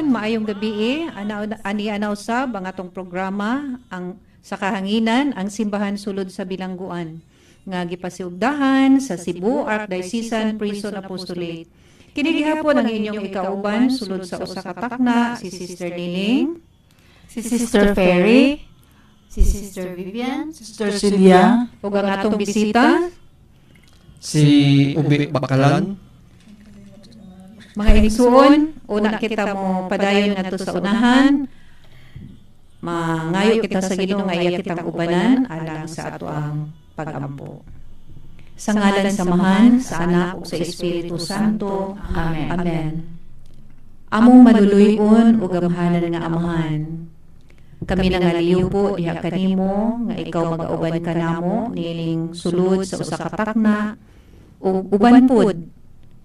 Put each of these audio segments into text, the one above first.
Igsoon, maayong gabi. Ani ana usab ang atong programa ang Sa Kahanginan, ang Simbahan Sulod sa Bilangguan nga gipasiugdahan sa Cebu Archdiocesan Prison Apostolate. Kini gihapon ang inyong ikauban sulod sa usa ka takna, si Sister Nining, si Sister Ferry, si Sister Vivian, Sister Celia, ug ang atong bisita si Ubi Bakalan. Mga igsuon, una kita mo padayon ngadto sa unahan. Mangayo kita sa Ginoo nga iya kitang ubanan alang sa ato ang pagampo. Sa ngalan sa Amahan, sa Anak ug sa Espiritu Santo. Amen. Amen. Among maluluy-on ug gamhanan nga Amahan, kami nangaliw po diha kanimo nga ikaw magauban kanamo niining sulod sa usa ka takna ug uban pod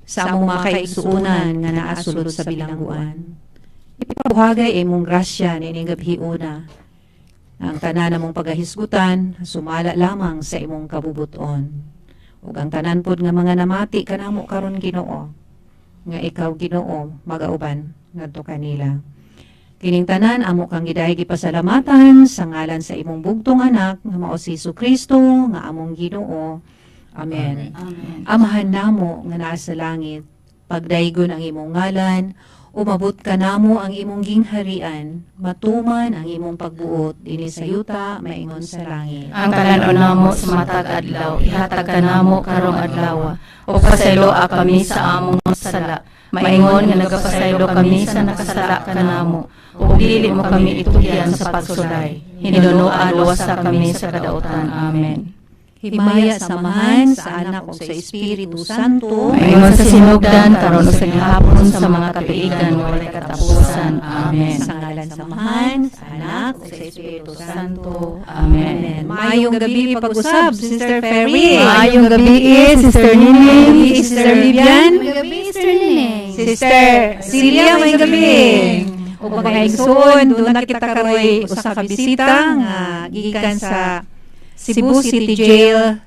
sa among mga kaigsuonan nga naa sulod sa bilangguan. Ipabuhagay imong grasya niining gabhiona. Ang tanan namong pagahisgutan sumala lamang sa imong kabubuton. Ug ang tanan pod nga mga namati kanamo karon, Ginoo, nga ikaw, Ginoo, magauban ngadto kanila. Kining tanan amo kang gidahi gipasalamatan sa ngalan sa imong bugtong Anak nga mao si Kristo nga among Ginoo. Amen. Amen. Amahan namo nga naa sa langit, pagdaygon ang imong ngalan, umabot kanamo ang imong gingharian, matuman ang imong pagbuot dinhi sa yuta maingon sa langit. Ang kalan-on namo sa matag adlaw, ihatag kanamo karong adlaw. Ug pasayloa kami sa among mga sala, maingon nga nagapasaylo kami sa nakasala kanamo. Ug dili mo kami itugyan sa pagsulay. Hinunoa, luwasa kami sa kadautan. Amen. Himaya sa Amahan, sa Anak ug sa Espiritu Santo. Maingon sa sinugdan, karon ug sa gihapon, sa mga katuigan nga walay katapusan. Amen. Sa ngalan sa Amahan, sa Anak ug sa Espiritu Santo. Amen. Maayong gabi pag-usab, Sister Ferry. Maayong gabi, Sister Nining. Sister Vivian. Maayong gabi, Sister Nining. Sister Celia, maayong gabi. Ug mga igsoon, duna kita karoy usa ka bisita nga gikan sa Cebu City Jail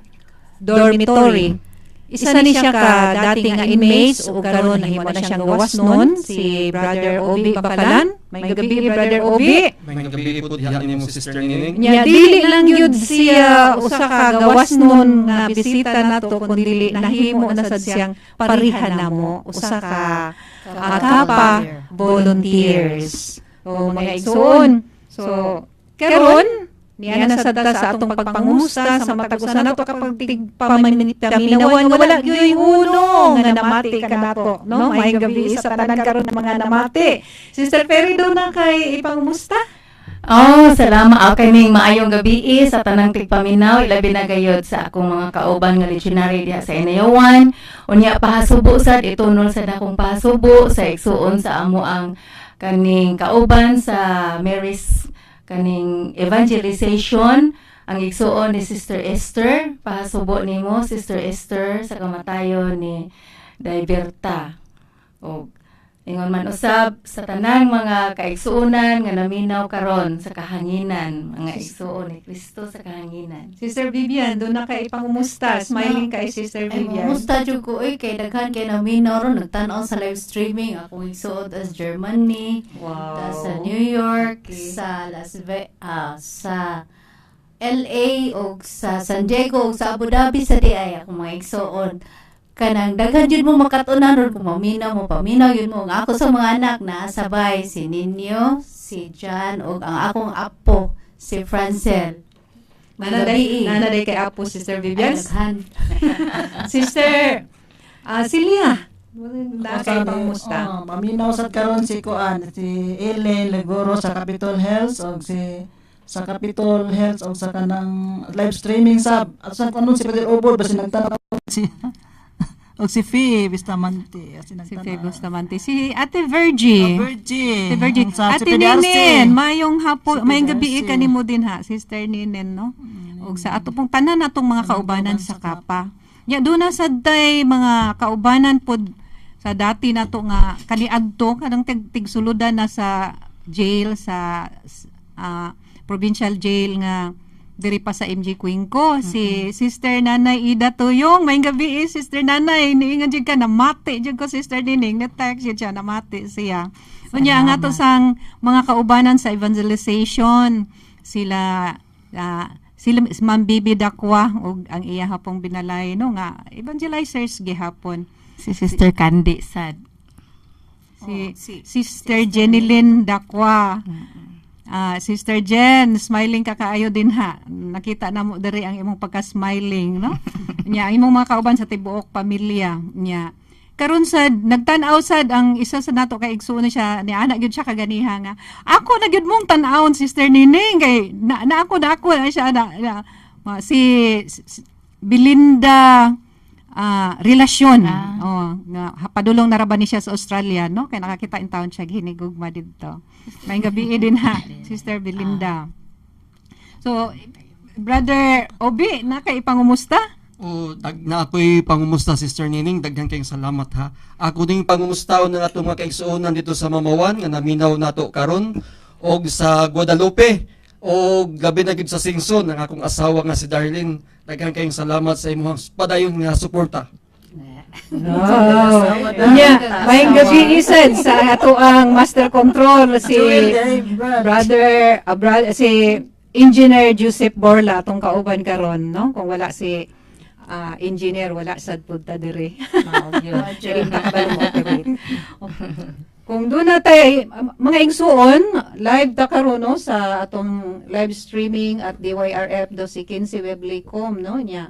Dormitory. Isa ni siya ka dati nga inmates ug karon nahimo na siyang gawas nun, si Brother Obi Bakalan. Maayong gabi, Brother Obi. Maayong gabi po diha nimo, Sister Nining. Nya dili lang gyud siya usa ka gawas nun nga bisita nato, kundi nahimo na sad siyang pareha namo, usa ka kapa volunteers. O mga igsoon. So karon niya na sad ta sa atong pagpangumusta sa matag usa nato kapag tigpaminawan nga wala gyud uno nga namati kanato, no? Maayong gabi sa tanan karon mga namati. Sister Ferry, duna kay ipangumusta? Oh, salamat ako ning maayong gabi sa tanang tigpaminaw, ilabi na gayod sa akong mga kauban nga legionary diha sa Inayawan. Unya pahasubo sad, itunol sad akong pahasubo sa igsuon sa amo ang kaning kauban sa Mary's kaning evangelization, ang igsuon ni Sister Esther. Pahasubo nimo, Sister Esther, sa kamatayon ni Diverta. Og ingon man usab sa tanang mga kaigsuonan nga naminaw karon sa Kahanginan, mga igsuon ni Kristo sa kahanginan. Sister Vivian, duna kay ipangumusta? Smiling kay Sister Ay, Vivian. kumusta jud ko oy, kay daghan kay naminaw ron, nagtan-aw sa live streaming akong igsuon sa Germany, ta sa New York, sa Las Ve sa LA og sa San Diego og sa Abu Dhabi sa diay akong mga igsuon. Kanang daghan jud mo makat-unan ron kung maminaw mo, paminaw yun mo. Ang ako sa mga anak naa sabay si Ninyo, si John ug ang akong apo si Francel. Nanaday, Gabi. Nanaday kay apo, Sister Ay, Vivian. daghan. Sister Celia, na kay pangumusta? Oh, paminaw sad karon si kuan, si Ellen Legoro sa Capitol Health og si sa Capitol Health og sa kanang live streaming sab. At sa kuno si Peter Obol basta nagtanaw si og si Fee Bustamante si Si nagtanaw. Faye Bustamante. Si Ate Virgie. Oh, Virgie. Si Virgie. Ang sa Ate CPDRC. Ninen, mayong hapon, Si mayong gabi PDRC. kanimo din ha, Sister Ninen, no? Og sa ato pong tanan natong mga kaubanan sa Kapa. Ya duna sad tay mga kaubanan pod sa dati nato nga kaniadto kanang tigsuludan na sa jail sa provincial jail nga diri pa sa MG Cuenco, si Sister Nanay Ida Tuyong. Maayong gabi eh, Sister Nanay. Niingon jud ka namati jud ko, Sister Nining, na text jud siya, namati siya. Unya ang ato sang mga kaubanan sa evangelization, sila sila Ma'am Bibi Dakwa ug ang iya hapong binalay, no, nga evangelizers gihapon. Si Sister Candy sad. Si Oh, si Sister Jenilyn Dakwa. Ah, Sister Jen, smiling ka kaayo din ha. Nakita na mo diri ang imong pagka-smiling, no? Nya, ang imong mga kauban sa tibuok pamilya. Nya. Karon sad nagtan-aw sad ang isa sa nato kay igsuon na siya ni ana gyud siya kaganiha nga. Ako na gyud mong tan-awon, Sister Nining, kay na ako na siya na si Belinda relasyon. Oh, nga padulong na ra ba ni siya sa Australia, no? Kay nakakita in taon siya hinigugma didto. May gabi din ha, Sister Belinda. So, Brother Obi, nakaipangumusta? O dag na ako'y pangumusta, Sister Nining, daghan kayong salamat ha. Ako ding pangumustaon na nato mga kaigsuonan dito sa Mamawan nga naminaw nato karon og sa Guadalupe og gabi na gyud sa Singson ang akong asawa nga si Darlene. Daghan kayong salamat sa imong padayon nga suporta. Oh. Nya, may gabi isad sa ato ang master control si Joel, eh, Brad. brother, si Engineer Joseph Borla atong kauban karon, no? Kung wala si engineer, wala sad pud ta diri. Takbal mo operate. Kung doon na tayo, mga igsuon, live ta karon, no, sa atong live streaming at DYRF do si Kinsey Weblicom, no, nya.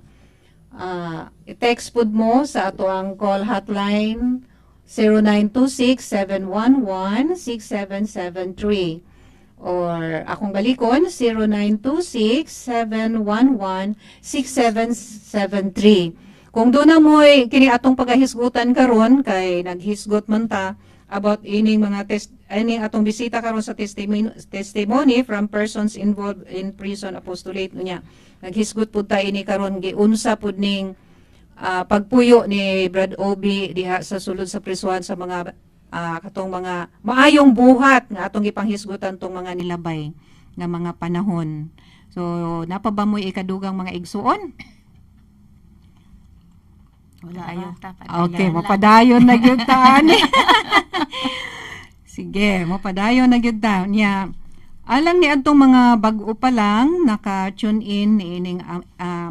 I-text pud mo sa ato ang call hotline 0926-711-6773 or akong balikon 0926-711-6773. Kung doon na mo'y kini atong pagahisgutan karon kay naghisgot man ta about ining mga test ining atong bisita karon sa testimony from persons involved in prison apostolate niya. Naghisgot pud ta ini karon, giunsa pud ning pagpuyo ni Brad Obi diha sa sulod sa prisuhan sa mga katong mga maayong buhat nga atong gipanghisgutan tong mga nilabay nga mga panahon. So, napa ba mo'y ikadugang mga igsuon? Wala ayo ta. Okay, mapadayon na gyud ta ani. Sige, mapadayon na gyud ta. Nya, alang ni adtong mga bag-o pa lang naka-tune in niining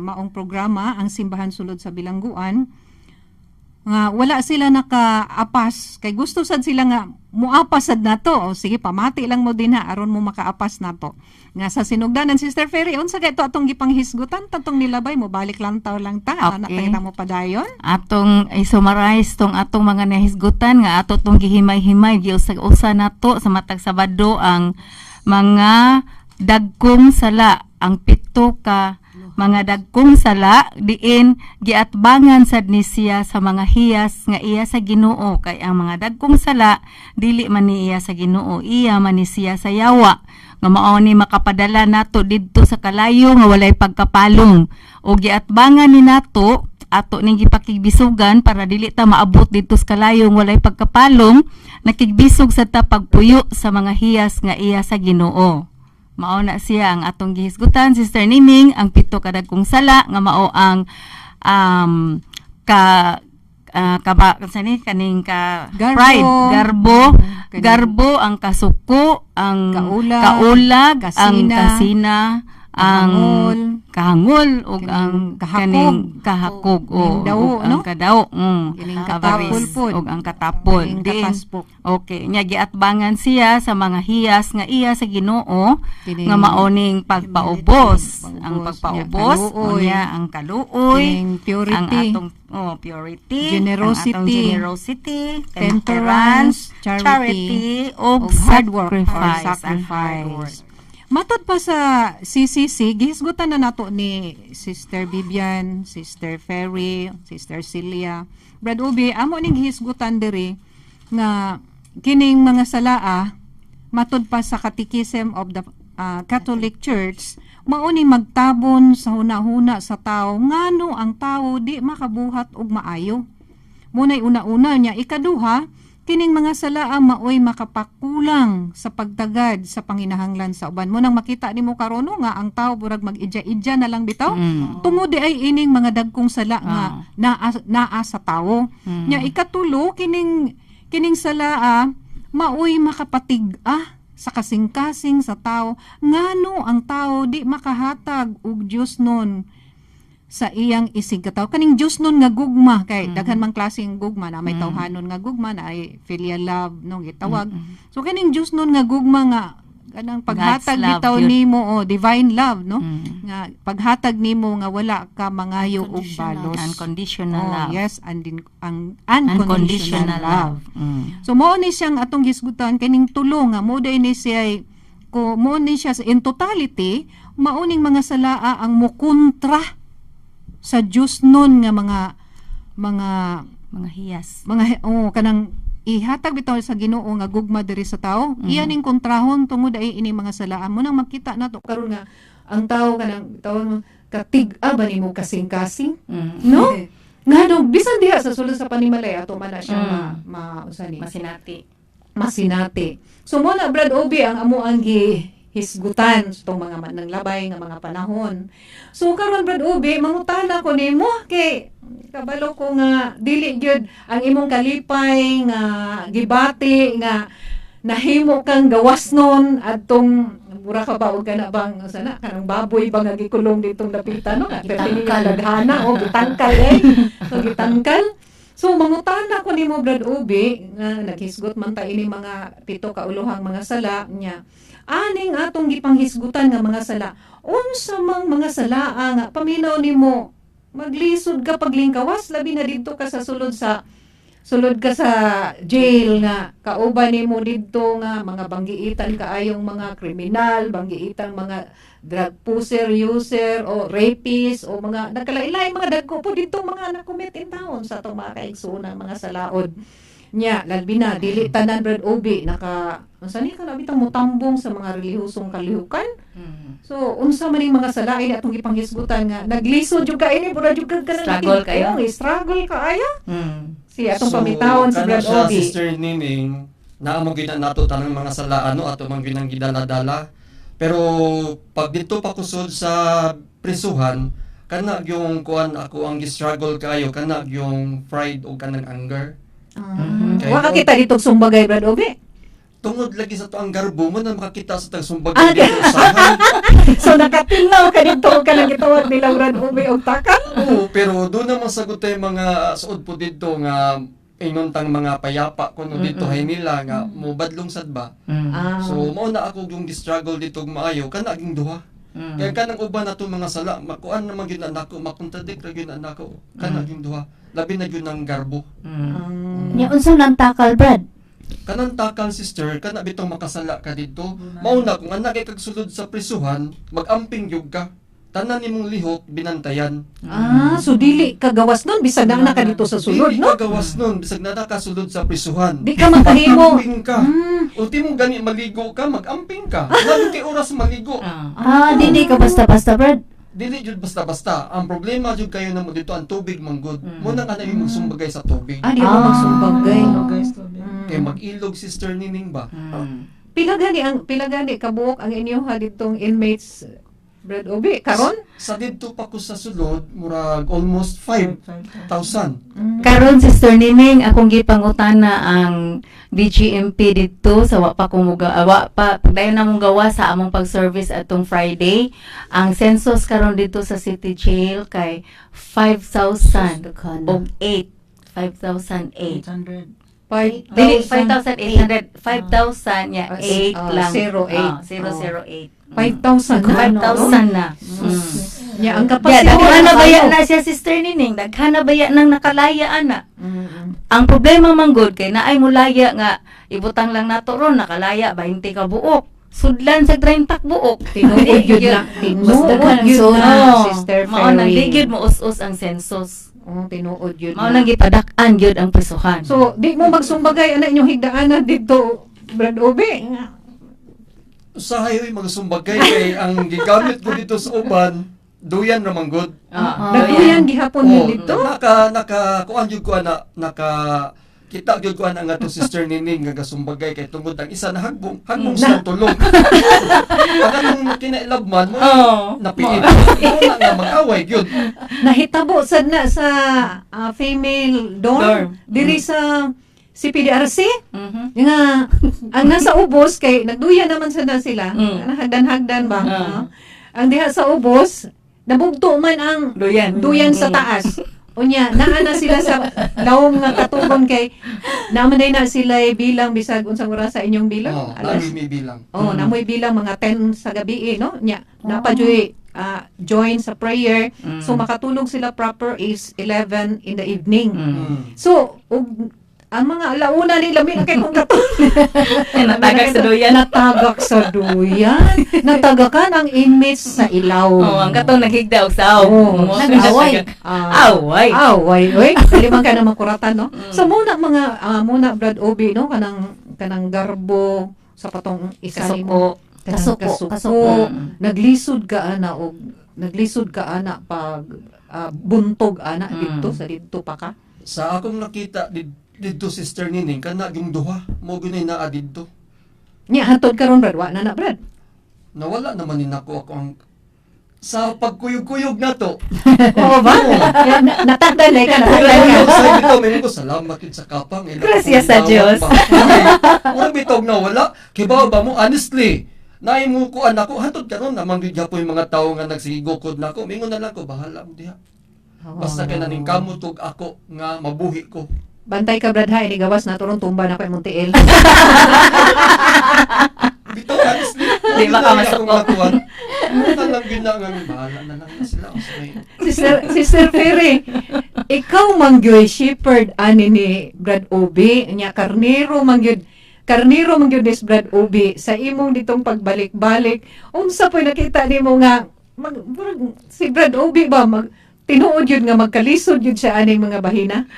maong programa, Ang Simbahan Sulod sa Bilangguan, nga wala sila nakaapas kay gusto sad sila nga muapas sad nato. O sige, pamati lang mo din ha aron mo makaapas nato nga sa sinugdanan. Sister Ferry, unsa kay to atong gipanghisgutan tatong nilabay mo balik lang taw lang ta ana? Ta mo padayon. Atong i-summarize tong atong mga nahisgutan nga ato tong gihimay-himay, giusag-usa nato sa matag Sabado ang mga dagkong sala, ang pito ka mga dagkong sala diin giatbangan sad ni siya sa mga hiyas nga iya sa Ginoo, kay ang mga dagkong sala dili man ni iya sa Ginoo, iya man ni siya sa yawa, nga mao ni makapadala nato didto sa kalayo nga walay pagkapalong. O giatbangan ni nato, ato ning gipakigbisugan para dili ta maabot didto sa kalayong walay pagkapalong, nakigbisog sa ta pagpuyo sa mga hiyas nga iya sa Ginoo. Mao na siya ang atong gihisgutan, Sister Nining, ang pito ka dagkong sala nga mao ang ka kaba sa ni kaning ka Garbo. Pride, garbo, garbo, ang kasuko, ang Kaulag, kaulag, ang kasina, kasina, ang kahangol, kahangol ug kaning ang kahakog. Kaning kahakog o Kining dawo, ug ang no? kadaw, Kining avaris, katapol pod. ug ang katapol. Kining Diin, kataspok. Okay, nya giatbangan siya sa mga hiyas nga iya sa Ginoo Kining nga maoning pagpaubos, ang Paubos, pagpaubos, nya, kaluoy. unya ang kaluoy, Kining purity. ang atong purity, Generosity, ang atong generosity, temperance, temperance, charity, ug ug hard work or sacrifice, ang hard work. sacrifice. Matod pa sa CCC, gihisgutan na nato ni Sister Vivian, Sister Ferry, Sister Celia. Brad Ubi, amo ning gihisgutan diri nga kining mga salaa matud pa sa Catechism of the Catholic Church mao ni magtabon sa hunahuna sa tao ngano ang tao di makabuhat og maayo. Muna'y una-una niya. Ikaduha, kining mga salaa maoy makapakulang sa pagtagad sa panginahanglan sa uban. Mo nang makita nimo karon, no, nga ang tao burag mag-idya-idya na lang bitaw. Tungod di ay ining mga dagkong sala nga naa, naa sa tawo. Nya ikatulo, kining kining salaa Maoy makapatig-a sa kasing-kasing sa tao, ngano ang tao di makahatag og Dios nun sa iyang isig katawo, kaning Dios nun nga gugma, kay daghan mang klaseng gugma na may tawhanon nga gugma na ay filial love no gitawag. So kaning Dios nun nga gugma nga kanang paghatag God's love bitaw yun. Nimo o divine love, no, nga paghatag nimo nga wala ka mangayo og Unconditional. balos. Unconditional Oh, love. yes, and din, ang unconditional Unconditional love. love. So mao ni siyang atong gisgutan, kaning tulo nga mo day ni siya ko mo ni siya in totality, mauning mga salaa ang mukontra sa Dios nun nga mga Mga hiyas. Mga, oh, kanang ihatag bitaw sa Ginoo nga gugma diri sa tao, iya ning kontrahon tungod ay ini mga salaan mo. Nang makita nato karon nga ang tao kanang bitaw katig-a ba nimo kasing-kasing, no, nga no bisan diha sa sulod sa panimalay ato man na siya ma, ma unsa ni? Masinati. Masinati. So mo na, Brad Obi, ang amo ang gihisgutan sa itong mga nang labay nga mga panahon. So karon, Brad Obi, mangutana ko nimo kay kabalo ko nga dili gyud ang imong kalipay nga gibati nga nahimo kang gawas nun adtong mura ka ba og kana bang sana kanang baboy ba nga gikulong ditong dapita, no, nga Gitangkal. daghana o gitangkal eh. So gitangkal. So mangutana ko nimo, Brad Obi, nga naghisgot man ta ini mga pito ka ulohang mga sala nya. Aning atong gipanghisgutan nga mga sala, unsa mang mga sala nga paminaw nimo maglisod ka paglingkawas, labi na didto ka sa sulod sa sulod ka sa jail nga kauban nimo didto nga mga banggiitan kaayong mga kriminal, banggiitan mga drug pusher, user o rapist o mga nagkalain-lain mga dagko po didto mga na-commit in town sa atong mga kaigsuonan mga salaod. Nya, labi na dili tanan, Brad Obi, naka unsa ni kana bitang mutambong sa mga relihiyosong kalihukan. So unsa man ning mga salain atong gipanghisgutan nga naglisod jud ka ini, pura jud ka kanang Struggle kayo? Oo, struggle kaayo. Si atong So, pamitawon si kana Brad siya, Obi. Sister Nining, naa mo gyud na nato tanang mga sala ano ato man gyud ang gidala-dala. Pero pag dito pa kusod sa prisuhan, kana yung kuan ako ang gi-struggle kayo, kana yung pride o kanang anger. Kay Wa ka kita dito sumbagay, Brad Obi. Tungod lagi sa to ang garbo mo na makakita sa tagsumbagay dito usahay. So nakatinlaw ka dito ka nang gitawag nila, Brad Obi, og takal. Oo, pero doon naman sagot tayo mga suod po dito nga ingon tang mga payapa kuno dito hay nila nga mo badlong sad ba. So mao na ako yung struggle dito og maayo kana aging duha. Kaya kanang uban na to mga sala, makuan naman gyud na nako, makontradict ra gyud na nako. Kana gyud duha. Labi na gyud ang garbo. Nya unsa nang takal, Brad? Kanang takal, sister, kana bitong makasala ka dito. Mao na kung anak kay kag sulod sa prisuhan, magamping gyud ka. Tanan nimong lihok binantayan. Ah, so dili ka gawas nun bisag na ka dito sa sulod, Dili no? ka gawas nun bisag na ka sulod sa prisuhan. Di ka makahimo. Magamping ka. Ultimo gani maligo ka, magamping ka. Wala kay oras maligo. Ah, dili ka basta-basta, Brad. Dili jud basta-basta. Ang problema jud kayo namo dito ang tubig manggod. Mo nang kanay magsumbagay sa tubig. Ah, di ako magsumbagay. Oh, guys, tubig. Kay mag-ilog, Sister Nining ba? Pila gani kabuok ang inyong ditong inmates, Brad Obi, karon? Sa didto pa ko sa sulod, murag almost 5,000. Karon, Sister Nining, akong gipangutana ang BGMP didto sa wa pa kumuga wa pa pagdayon na mong gawa sa among pag-service atong Friday. Ang census karon dito sa City Jail kay 5,000 og 8, 5,008. 800. Dili 5,000. 5,800, 5,000 ya 8 lang. 08. Ah, 008. 5,000 na. 5,000 na. Nya ang Ya, kapasigon. daghan na baya na siya, Sister Nining, daghan na baya nang nakalaya ana. Ang problema man gud kay naay mulaya nga ibutang lang nato ron nakalaya 20 ka buok. Sudlan sa 30 ka buok. Tinuod yun na. Mas Tinuod daghan ang yun na, Oo. Sister Mao nang Ferry. di gyud mo us-us ang census. Oh, tinuod yun Mao na. nang gipadak-an gyud ang prisuhan. So, di mo magsumbagay ana inyong higdaanan dito, Brad Obi. Usahay oy magsumbagay kay ang gigamit ko dito sa uban, duyan ra man gud. Nagduyan gihapon yun Oh, dito. Naka naka kuan jud ko ana, naka kita gyud ko ana nga to, Sister Nining, nga gasumbagay kay tungod ang isa na hagbong hagbong sa tulog. Pag anong kinailabman mo napiit. Mo na nga mag-away gyud. Nahitabo sad na sa female dorm, Dorm. diri sa CPDRC nga ang nasa ubos kay nagduya naman sa na sila, hagdan-hagdan ba, no? Ang diha sa ubos nabugto man ang Duyan. duyan sa taas. Unya, naa na sila sa lawom nga katugon kay naman day na sila bilang bisag unsang oras sa inyong bilang. Oh, Alas nami may bilang. Oh, namoy bilang mga 10 sa gabi eh, no? Nya, napa juy join sa prayer. So makatulog sila proper is 11 in the evening. So, ug ang mga alauna ni lami na kay kung katulog. Natagak sa duyan. Natagak sa duyan. Natagakan ang inmates sa ilaw. Oh, ang katong naghigda og saog. Oh, Mo- nag-away. Away. Away, oy. Kalimang ka na makuratan, no? So muna mga muna Brad Obi, no, kanang kanang garbo sa patong isa nimo. Kasuko. Kanang Kasuko, kasuko. kasuko. Naglisod ka ana og naglisod ka ana pag buntog ana didto sa didto pa ka. Sa akong nakita didto, Sister Nining, kana yung duha mo gyud naa didto. Nya hantod karon, Brad, wa na na, Brad. Nawala naman ni nako ako ang sa pagkuyog-kuyog na to. Oo ba? Yan, natagdan ka, natagdan ka. Sa bitaw, may ko salamat yun sa kapang. Eh, Gracias sa Diyos. Murag bitaw na wala. Kibaw ba mo, honestly, naay mo ko anak ko, hantod karon namang gyud gyapon yung mga tawo nga nagsigugod na ako. Mingon na lang ko, bahala mo diha. Basta kay naning kamutog ako nga mabuhi ko. Bantay ka, Brad, ha, inigawas na turong tumba na ko imong tiil. Bitaw, honestly, Di ba ka masuko? Muna lang gyud na nga, bahala na lang na sila. O, sige. Sister Ferry, ikaw mangyoy shepherd ani ni Brad Obi, nya karnero mangyud karnero mangyud ni Brad Obi sa imong ditong pagbalik-balik. Unsa po'y nakita nimo nga mag, murag si Brad Obi ba mag tinuod yun nga magkalisod yun siya aning mga bahina?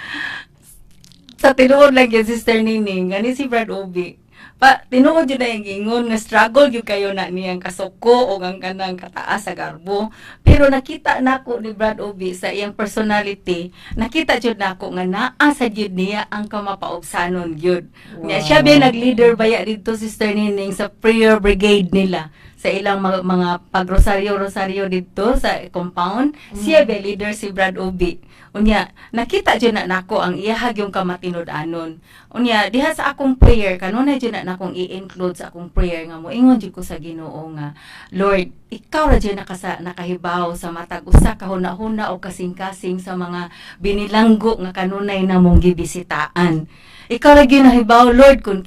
Sa tinuod lang yun, Sister Nining, gani si Brad Obi. Pa, tinuod yun na yung gingon, nga struggle yun kayo na niyang kasuko o ang kanang kataas sa garbo. Pero nakita nako ni Brad Obi sa iyang personality, nakita jud nako nga naa sa jud niya ang kamapaubsanon gyud. Wow. Nga siya ba nag-leader baya dito, Sister Nining, sa prayer brigade nila sa ilang mga pagrosaryo-rosaryo dito sa compound. Siya ba leader si Brad Obi. Unya, nakita jud na nako ang iyahag yung kamatinud-anon. Unya, diha sa akong prayer, kanunay jud na nakong i-include sa akong prayer nga moingon jud ko sa Ginoo nga, Lord, ikaw ra jud nakahibaw sa matag usa ka huna-huna o kasing-kasing sa mga binilanggo nga kanunay namong gibisitaan. Ikaw ra gyud nahibaw, Lord, kung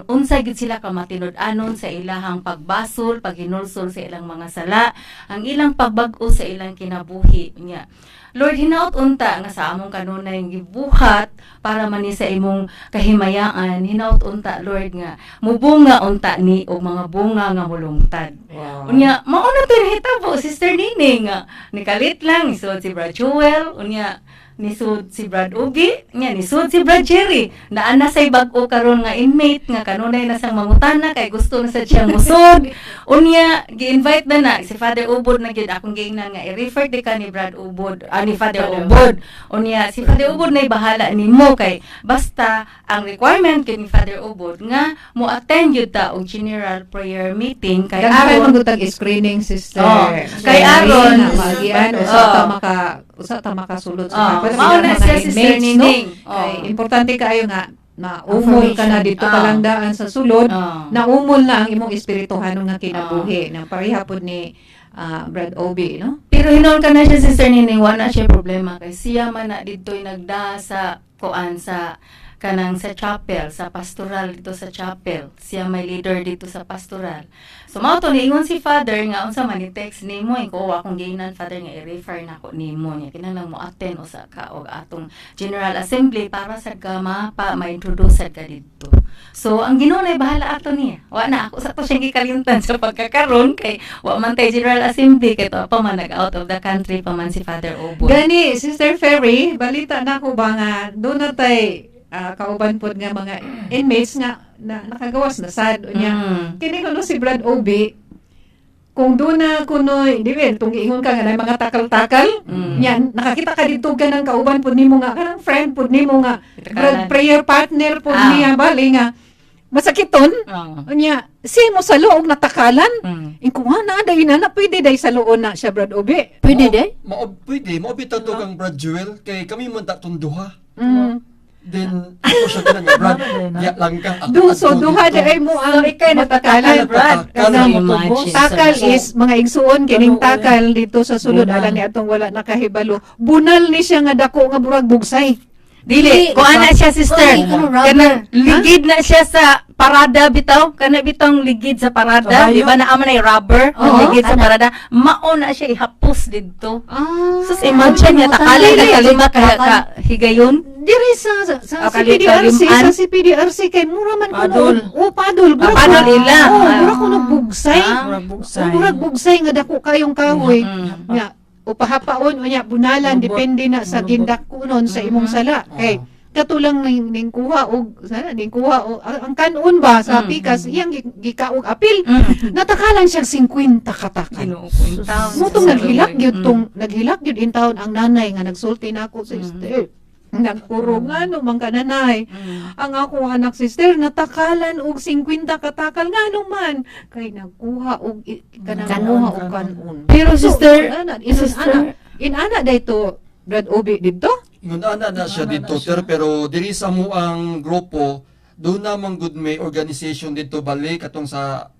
unsa gyud sila kamatinud-anon sa ilahang pagbasol, paghinulsol sa ilang mga sala, ang ilang pagbag-o sa ilang kinabuhi. Unya, Lord, hinaot unta nga sa among kanunay gibuhat para man ni sa imong kahimayaan, hinaot unta, Lord, nga mubunga unta ni og mga bunga nga mulungtad. Wow. Unya, mao na to nahitabo, Sister Nining, nga nikalit lang isod si Brad Joel, unya nisud si Brad Ugi, nya nisud si Brad Jerry. Naa na say bag-o karon nga inmate nga kanunay na sang mangutana kay gusto na sad siyang musod. Unya gi-invite na na si Father Ubod na gyud akong giingnan nga i-refer di ka ni Brad Ubod, ni Father Ubod. Unya si Father Ubod nay bahala nimo kay basta ang requirement kay ni Father Ubod nga mo attend gyud ta og general prayer meeting kay Daghan aron man gud tag screening, Sister. Oh, kay Ferry, aron na maagian usa ta maka usa ta makasulod sa Oh, kapwa. mao na Mga siya, Sister inmates, no? Nining. Oh. Kay importante kaayo nga na umol ka na dito pa lang daan sa sulod, na umol na ang imong espirituhanon nga kinabuhi na pareha pod ni Brad Obi, no? Pero hinoon ka na siya, Sister Nining, wala siya problema. Kay siya man na dito'y nagda sa kuan sa kanang sa chapel, sa pastoral dito sa chapel. Siya may leader dito sa pastoral. So mao to niingon si Father nga unsa man ni text nimo eh, ko akong giingnan, Father, nga i-refer nako nimo niya kinahanglan mo attend usa ka og atong General Assembly para sad ka ma pa ma-introduce sad ka didto. So ang Ginoo nay bahala ato niya. Wa na ako sa to siyang gikalimtan sa pagkakaron kay wa man tay General Assembly kay to pa man nag out of the country pa man si Father Obon. Gani, Sister Ferry, balita na ko ba nga doon na tay kauban pod nga mga inmates nga na, nakagawas na sad unya. Kini kuno si Brad Obi, kung doon na kuno, di ba, tung giingon ka nga na mga takal-takal, yan, nakakita ka dito ka ng kauban pod nimo nga, kanang friend pod nimo nga, Itakalan. brad, prayer partner pod niya, bali nga, masakiton, unya, si mo sa loob natakalan, ingko nga na, day na, na, pwede day sa loob na siya, Brad Obi. Pwede day? Mao pwede, mao bitaw to kang Brad Jewel kay kami man ta tong duha. Then ako siya ginan nga, "Brad, diya lang ka." Ako Du, so adto duha dito. di ay mo ang So, ikay matakalan. natakal, Brad. Takal. Imagine. Takal is mga igsuon kining takal dito sa sulod Bunal. alang ni atong wala nakahibalo. Bunal ni siya nga dako nga burag bugsay. Dili, kuha na siya, sister. Kuha ni rubber. Kanang ligid na siya sa parada bitaw, kana bitong ligid sa parada, Kabayo. di ba naa man ay rubber, Oo. ligid sa parada, mao na siya ihapos didto. Ah. Sus, imagine niya takalan Dili. ka kalima ka higayon. Diri sa Ah, CPDRC, kalimaan. sa CPDRC kay mura man kuno. Padol. Oh, padol. Mura Ah, padol kuno- ila. Oh, Ah. mura kuno bugsay. Ah. Murag bugsay. Oh, murag bugsay nga dako kayong kahoy. Nga upahapaon unya bunalan Lubot. depende na sa Lubot. gindakunon sa imong sala. Kay Oo. katulang ning kuha og sana ning kuha og ang kanon ba sa pikas iyang gikaog apil. Natakalan siya 50 katakal. Ginoo ko in town. Mutong naghilak gyud tong naghilak gyud in town ang nanay nga nagsulti nako, "Sister." Nagpuro nga no man ka, nanay. "Ang akong anak, sister, natakalan og 50 katakal, ngano man kay nagkuha og kanang Kanon. kuha og kanon." Pero So, sister, ana, in, sister, ana, in ana dayto, Brad Obi, didto. Ingon ana na siya Ana dito na siya. sir, pero diri sa mo ang grupo doon namang good may organization dito balik katong sa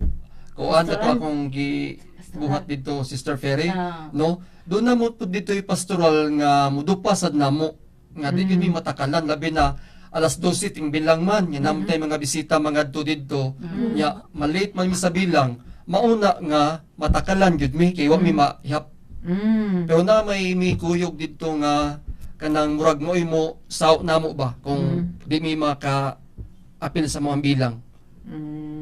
kuan kato akong gibuhat dito, Sister Ferry, no, doon na mo pud dito yung pastoral nga mudupa sad namo nga di gyud mi matakalan, labi na alas 12 ting bilang man nga namo tay mga bisita mga adto didto nya malate man mi sa bilang, mauna nga matakalan gyud mi kay wa mi mahap. Pero na may kuyog didto nga kanang murag mo imo sao namo ba kung di mi maka apil sa mga bilang.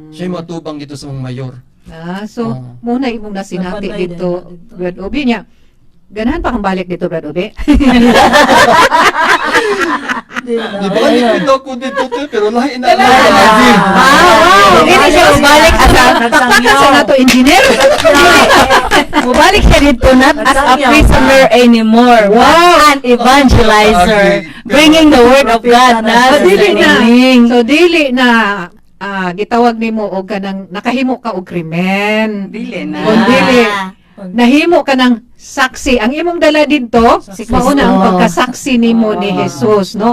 Siya yung matubang dito sa mga mayor. Ah, so Oo. muna imong nasinati Napatay dito, din na dito. Brad Obi niya. Ganahan pa kang balik dito, Brad Obi? Di na. Di ba dito ko dito te, pero lahi na lang. Ah, wow. Dili siya mubalik as a Pakpakan sa nato engineer. mubalik siya dito not as a prisoner anymore, but an evangelizer, bringing the word of God na So, dili na. Nining. So dili na gitawag nimo og kanang nakahimo ka og krimen. Dili na. Kung dili, nahimo ka ng saksi. Ang imong dala didto, Si mao na ang Kristo. pagkasaksi nimo ni Jesus, no?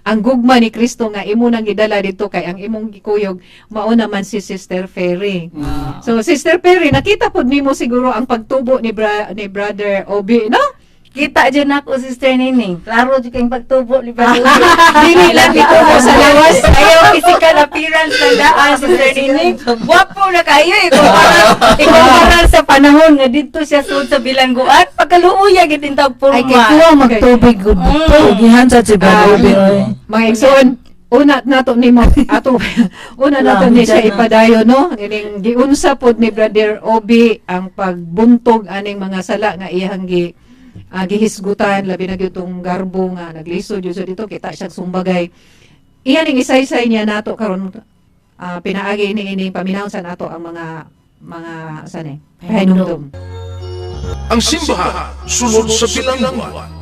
Ang gugma ni Kristo nga imo nang gidala didto kay ang imong gikuyog mao naman si Sister Ferry. So Sister Ferry, nakita pud nimo siguro ang pagtubo ni Brother Obi, no? Kita dyan ako, Sister Nining. Klaro dyan kayong pagtubo ni Brother Obi. Dili lang itubo sa lawas. Ayaw physical appearance ng daan, Sister Nining. Gwapo na kayo. Ikumpara sa panahon nga dito siya suod sa bilangguan. Pagkaluoya, gid tawag Ay, kay purma. kuha magtubig gud dito. Gihan sa si Brad Obi, oy. Mga igsoon, una nato ni mo ato una nato ni siya Dyan na. ipadayon, no, ining giunsa pod ni Brother Obi ang pagbuntog aning mga sala nga iyang gihisgutan, labi na gyud tong garbo nga naglisod jud siya dito, kita siya sumbagay. Iya ning isaysay niya nato karon, pinaagi ni ining paminaw sa nato ang mga saan eh pahinumdum. Ang simbahan sulod sa bilangguan.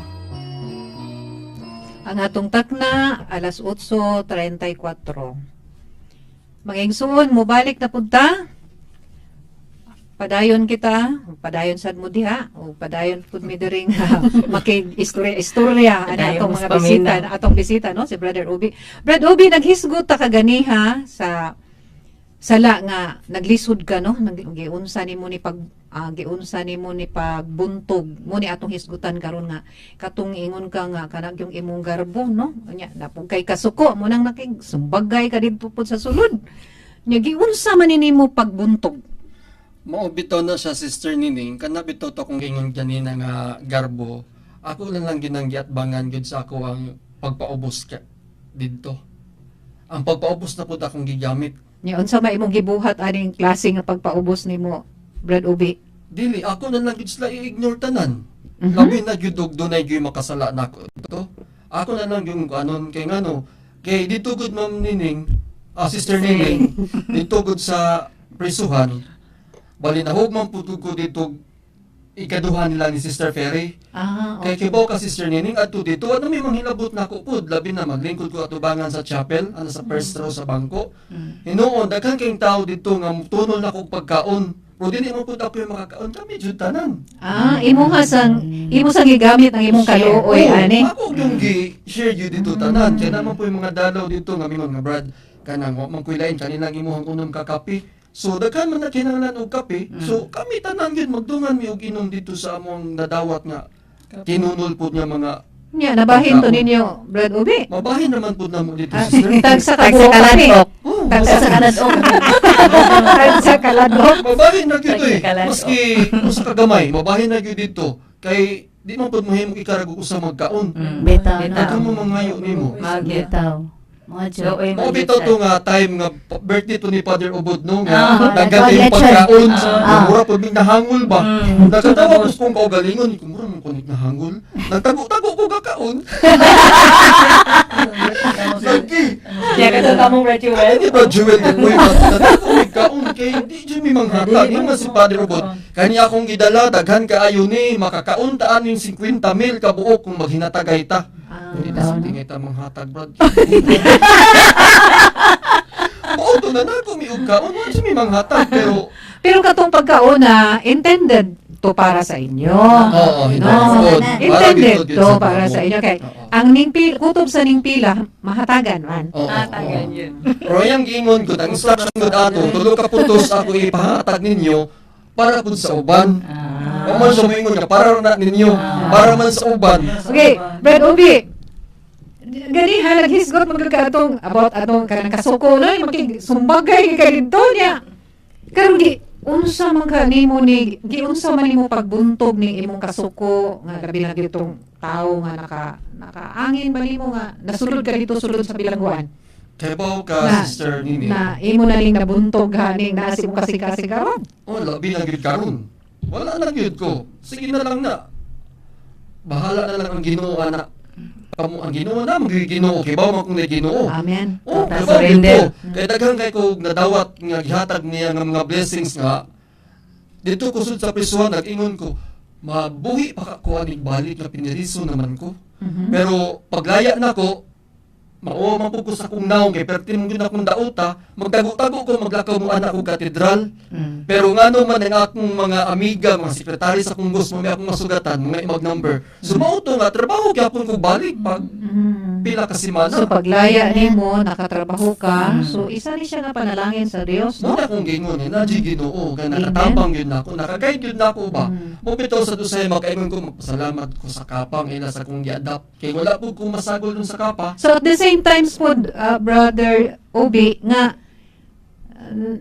Ang atong takna, alas 8:34. Mga igsoon, mubalik na punta. Padayon kita, padayon sad mo diha, o padayon pud mi diri nga makig-istorya istorya ani Padayon atong mas mga bisita, paminaw. atong bisita, no, si Brother Obi. Brother Obi, naghisgot ta kaganiha sa sala nga naglisod ka, no, giunsa nimo ni pag giunsa nimo ni pagbuntog mo ni atong hisgutan karon nga katong ingon ka nga kanang yung imong garbo, no, nya napug kay kasuko mo nang nakig sumbagay ka didto pud sa sulod nya, giunsa man ni nimo pagbuntog? Mao bitaw na siya, Sister Nining, kana bitaw to akong ingon ganina nga garbo. Ako lang lang ginang giatbangan gyud sa ako ang pagpaubos ka didto. Ang pagpaubos na pud akong gigamit. Nya unsa may imong gibuhat aning klase nga pagpaubos nimo, Brad Obi? Dili ako na lang gyud sila i-ignore tanan. Labi na gyud og dunay gyud makasala nako to. Ako na lang yung anon kay ngano kay dito gud, Ma'am Nining, Sister Nining, dito gud sa prisuhan. Bali nahug man pud ko dito ikaduha nila ni Sister Ferry. Kay kibaw ka, Sister Nining, adto dito ano may manghilabot nako pud, labi na maglingkod ko atubangan sa chapel ana sa first row sa bangko. Hinuon daghan kayong tao dito nga tunol nako og pagkaon. Pero dili mo pud ako yung makakaon, kami jud tanan. Ah, imo nga sang imo sang gigamit ang imong kaluoy Oo, ani. ako yung gi-share yun dito tanan. Kaya naman po yung mga dalaw dito nga mingon nga Brad, kanang wa man koy lain kanilang imuhang unom ka kape. So daghan man na kinahanglan og kape. So kami tanan gyud magdungan mi og inom dito sa among nadawat nga tinunol pud nga mga Nya nabahin to ninyo, Brad Ubi. Mabahin naman pud namo dito, Ah, sister. tag sa Tag sa kabuok kape. kaladok. Oh, Tag sa Kaladok. Tag sa kaladok. Mabahin na gyud eh. Tagsa Maski usa ka gamay, mabahin na gyud dito. Kay di man pud mohimong ikarag og usa magkaon. Bitaw na. Daghan mo mangayo nimo. Magyud. Bitaw. Mga joke. Luoy Mao magyud bitaw sad. to nga time nga birthday to ni Father Ubod no nga daghan nagkaon kayong lechon. pagkaon. Mura pud mig nahangol ba. Nagkatawa ko kung kaugalingon, kung mura man kunig nahangol. Nagtago-tago ko gakaon. Lagi. Kaya ka to kamong Brad Jewel. Kani ba Jewel ko koy nagtago mig kaon kay di jud mi manghatag. Yung man si Father Ubod. Kani akong gidala daghan kaayo ni makakaon ta aning 50 mil kabuok kung maghinatagay ta. Hindi na sa ta manghatag, Brad. Mao to na nako mi og kaon, wa mi manghatag pero Pero katong pagkauna, intended to para sa inyo. Oo, No. intended. Intended Para to para sa inyo. Kay ang ningpil, kutob sa ningpila, mahatagan man. Oo. Ah, tagan yun. Pero yung giingon ko, ang instruction ko ato, tulo ka putos ako ipahatag ninyo para pud sa uban. Wa man siya moingon nga para na ninyo, para man sa uban. Okay, Brad Ubi. Gani ha naghisgot man gyud ka atong about atong kanang kasuko no makig sumbagay ka didto niya. Karon gi unsa man ka nimo ni giunsa man nimo pagbuntog ning imong kasuko nga labi na gyud tong tawo nga nakaangin ba nimo nga nasulod ka dito sulod sa bilangguan Kebaw ka, Na- Sister Nini. na imo na ning nabuntog ha ning naa si imong kasing-kasing karon. Oh, labi na gyud karon. Wala na gyud ko. Sige na lang na. Bahala na lang ang Ginoo ana. Kamo ang Ginoo na magyud Ginoo kay bawo man kung Ginoo. Amen. Oh, Total kabaw gyud surrender. ko. Kay daghan kay ko nadawat nga gihatag niya nga mga blessings nga dito ko sud sa prisuhan nag-ingon ko mabuhi pa ka ko aning balik nga piniriso naman ko. Pero paglaya nako mao man pud ko sa akong naong kay perti mo gyud akong dauta, magtago-tago ko maglakaw mo anak ko katedral. Pero ngano man ang akong mga amiga, mga sekretary sa akong boss, may akong masugatan, mga imag number. So mao to nga trabaho gyapon ko balik pag pila ka semana. So paglaya nimo nakatrabaho ka, so isa ni siya nga panalangin sa Dios, Mo no? na akong gingon, eh, na Ginoo kay nakatabang yun nako, naka-guide yun nako ba. Mo bitaw sa dusay makaingon ko magpasalamat ko sa kapang ila sa akong gi-adapt. Kay wala pud ko masagol dun sa kapa. So at the same time pod, Brother Obi, nga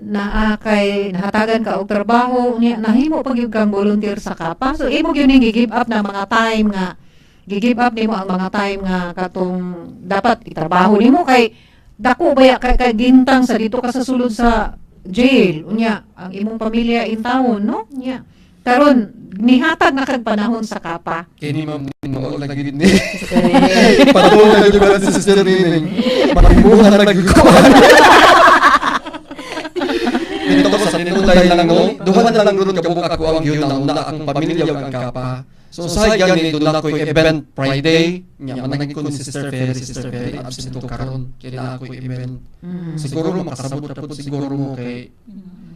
naa kay nahatagan ka og trabaho niya nahimo pag gyud kang volunteer sa kapa. So imo gyud ning gi-give up na mga time nga gi-give up nimo ang mga time nga katong dapat itrabaho nimo kay dako baya kay, kay gintang sa dito ka sa sulod sa jail unya ang imong pamilya in town, no? Nya karon nihatag na kag panahon sa kapa. Kini ma'am mao lang gyud ni. Panahon na gyud ba si Sister Nining. Manimuha na gyud ko. Dito ko sa tinulay lang no. Duha na lang ron kabuk ako ang gyud na una akong pamilya ug ang kapa. So sa gani doon na ako'y event Friday. Nya manangin ko ni Sister Ferry, Sister Ferry absent ko karon kay na ako'y event. Siguro makasabot ra pud siguro mo kay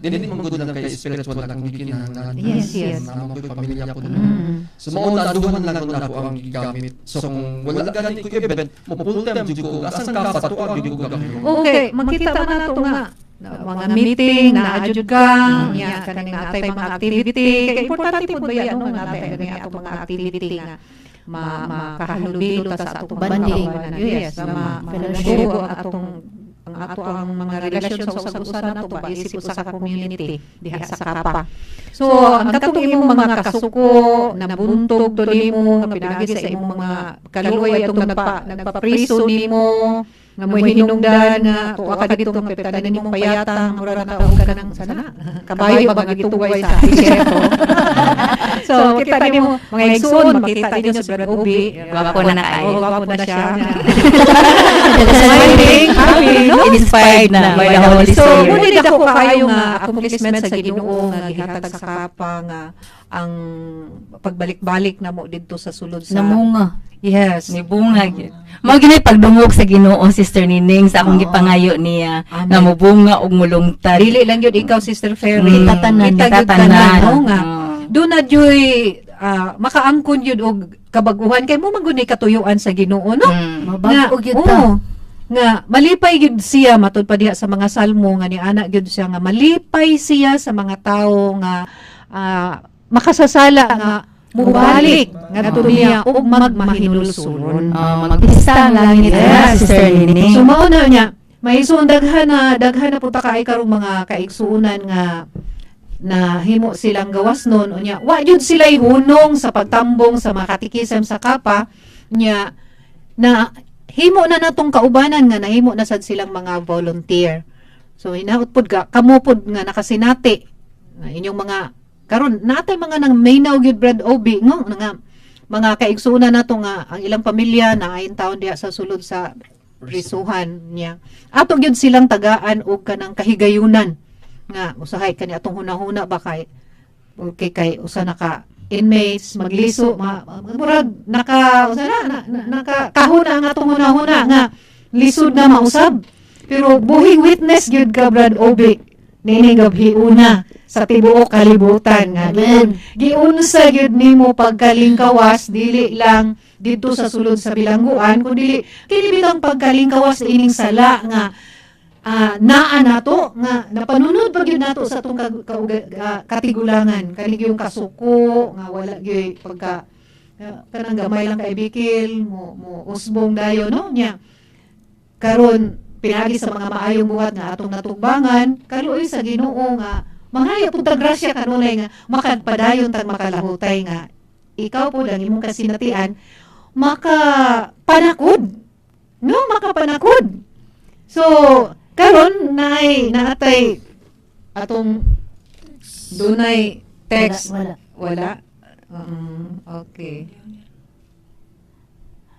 dili man gud lang kay spiritual lang akong gikinahanglan. Yes. Naa man ko'y pamilya ko. So mao na duhan lang nun ako ang gigamit. So kung wala gani ko event, mo full time jud ko asan ka patuag jud ko gamiton. Okay, makita man nato nga na mga meeting na adjud ka, nya kaning natay mga activity. Kay importante pud ba yan no natay kani atong mga activity nga ma makahalubilo ta sa atong mga Bonding. kaubanan. Yes, ma Fellowship. ang atong ang ato ang mga relasyon sa usag-usa nato ba isip usa ka community diha sa kapa. So, ang katong imong mga kasuko, nabuntog to nimo nga pinaagi sa imong mga kaluoy atong nagpapriso nimo, nga mo'y hinungdan nga tuwa ka dito nga peptanan nimong payatang mura na og kanang sana kabayo ba nga gituway sa disyerto. So kita nimo mga igsoon, makita ninyo si Brad Obi. Gwapo na kaayo. Oo, gwapo na siya. Smiling, happy, no? Inspired na by the Holy So, Spirit. ngunit ako kaayo nga accomplishment sa Ginoo nga gihatag sa kapa nga ang pagbalik-balik na mo didto sa sulod sa Namunga. Yes. Ni bunga gyud. Mao gini pagdungog sa Ginoo si Sister Nining, sa akong Oo. Gipangayo niya Amen. nga mubunga og mulungtad. Dili lang yun ikaw, Sister Ferry. Kita tanan. Kita gyud Kita tanan. tanan, no, nga. Oo. Doon na juy makaangkon yun og kabaguhan kay mo man gud ni katuyuan sa Ginoo, no? Mabago gyud ta. Oo, nga malipay gyud siya matud pa diha sa mga salmo nga ni ana gyud siya nga malipay siya sa mga tawo nga makasasala nga mubalik ngadto niya ug magmahinulsulon. Oh, magpista ang langit na, Sister Nining. So mao na niya, mahisuon daghan na punta kaay karong mga kaigsuonan nga na himo silang gawas nun unya wa jud sila hunong sa pagtambong sa mga katikisem sa kapa nya na himo na natong kaubanan nga nahimo na sad silang mga volunteer. So hinaut pod ka kamo pod nga nakasinati nga inyong mga karon natay mga nang maynaw gyud, Brad Obi, ngo nga mga kaigsuonan nato nga ang ilang pamilya na ayon taon diha sa sulod sa prisuhan niya. Ato gyud silang tagaan og kanang kahigayunan nga usahay kani atong hunahuna ba kay okay kay usa na ka inmates magliso ma, murag naka usa na naka kahuna ang atong hunahuna nga lisod na mausab, pero buhing witness gyud ka, Brad Obi, nining gabhiuna sa tibuok kalibutan nga Amen. Giunsa gyud nimo pagkalingkawas dili lang didto sa sulod sa bilangguan kundi kini bitang pagkalingkawas ining sala nga naa nato nga napanunod pa gyud nato sa atong katigulangan kani yung kasuko nga wala gyud pagka kanang gamay lang kay bikil mo mo usbong dayon, no? Nya karon pinaagi sa mga maayong buhat nga atong natugbangan, kaluoy sa Ginoo nga mangayo pud tag grasya kanunay nga makapadayon tag makalahutay nga ikaw po ang imong kasinatian makapanakod, no, makapanakod. So karon naay naatay atong dunay text? Wala. Wala. Okay.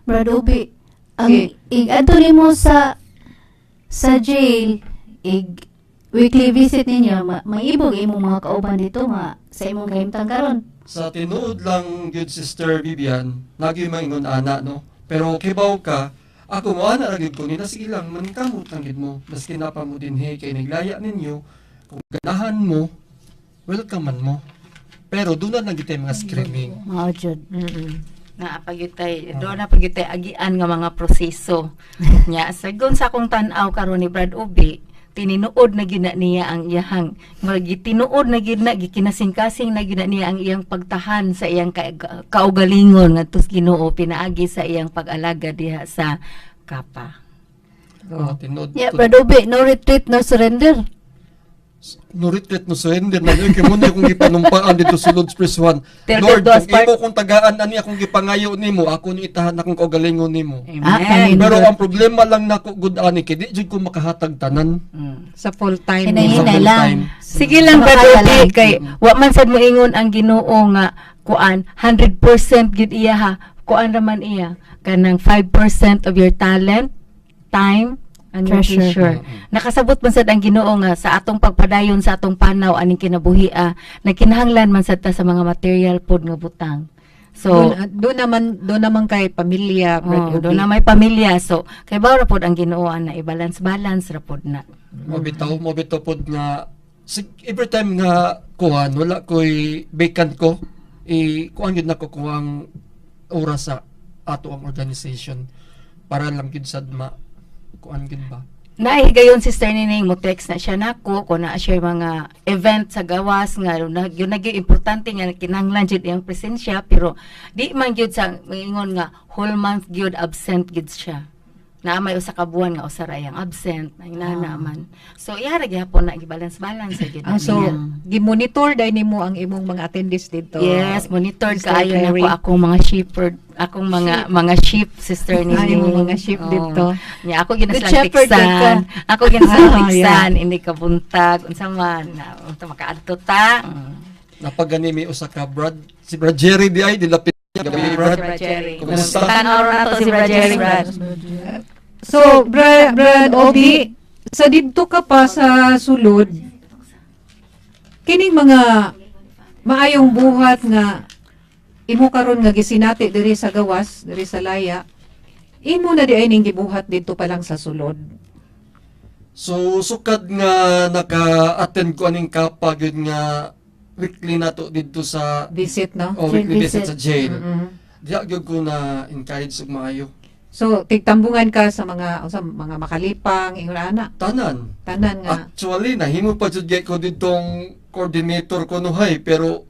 Brad Obi, ang Okay. ig adto nimo sa jail, ig weekly visit ninyo, maibog imong mga kauban dito nga sa imong kahimtang karon. Sa tinuod lang gyud, Sister Vivian, nagi maingon ana, no. Pero kibaw ka, ako mo ana ra gyud ko nila, sige lang, mankamot lang gyud mo. Maski na pa mo dinhi kay naglaya ninyo, kung ganahan mo, welcome man mo. Pero doon na lang gyud tay mga screening. Mao jud. Naa pagyutay do na pagyutay agian nga mga proseso nya. Sagon sa akong tan-aw karon ni Brad Obi, tinuod na gyud na niya ang iyahang murag tinuod na gyud na gikinasing-kasing na gyud na niya ang iyang pagtahan sa iyang kaugalingon ngadto sa Ginoo pinaagi sa iyang pag-alaga diha sa kapa. Oh, tinuod. Yeah, Brad Obi, no retreat, no surrender. No retreat, no surrender na kay mo na akong gipanumpaan dito sa Lord's Press One. Till Lord, death do us kung part. imo kong tagaan ani akong gipangayo nimo, ako ni itahan akong kaugalingon nimo. Amen. Ah, amen. Pero ang problema lang nako gud ani kay di jud ko makahatag tanan. Sa full time. Hinay-hinay Sa full lang. time. Sige lang, Makaya Brad Obi, lang. kay wa man sad moingon ang Ginoo nga kuan 100% gyud iya ha. Kuan raman iya kanang 5% of your talent, time and your Treasure. treasure. Nakasabot man sad ang Ginoo nga sa atong pagpadayon sa atong panaw aning kinabuhi nagkinahanglan man sad ta sa mga material pod nga butang. So, Doon naman kay pamilya, Brad oh, Obi. doon na may pamilya. So, kay bawo ra pod ang Ginoo ana i-balance balance ra pod na. Mobitaw pod nga every time nga kuan wala ko'y vacant ko i kuan gyud nako kuang oras sa ato ang organization para lang gyud sad ma kuan gyud ba. Naihigayon, Sister Nining, mo text na siya nako kung naa siya mga event sa gawas nga na yun naging importante nga kinahanglan jud iyang presensya, pero di man gyud sa maingon nga whole month gyud absent gyud siya na may usa ka buwan nga usa ra iyang absent ay nana man. So iya ra gyapon na gibalance balance sa gyud So, niya. gi-monitor dahil nimo ang imong mga attendees dito. Yes, monitored Sister kaayo na Clary. ko akong mga shepherd, akong mga sheep, Sister Nining. Ay, imong mga sheep Oo. dito. Nya ako ginaslang Good shepherd ka. tiksan. Ako ginaslang tiksan, hindi ka buntag, unsa man, na unta makaadto ta. Napagani may usa ka Brad, si Brad Jerry di ay dilapit gabi, Brad. Brad Jerry. Kumusta? Tanaw ra to si Brad Jerry, Brad. So, Brad Obi, sa didto ka pa sa sulod, kining mga maayong buhat nga imo karon nga gisinati diri sa gawas, diri sa laya, Imo na di ay ning gibuhat didto pa lang sa sulod? So sukad nga naka-attend ko aning kapa gyud nga weekly nato didto sa Visit, no? Oh, weekly visit Visit. sa jail. Diha gyud ko na encourage og maayo. So tigtambungan ka sa mga makalipang ingon ana? Tanan. Tanan nga. Actually, nahimo pa jud gyud ko didtong coordinator ko nuhay, pero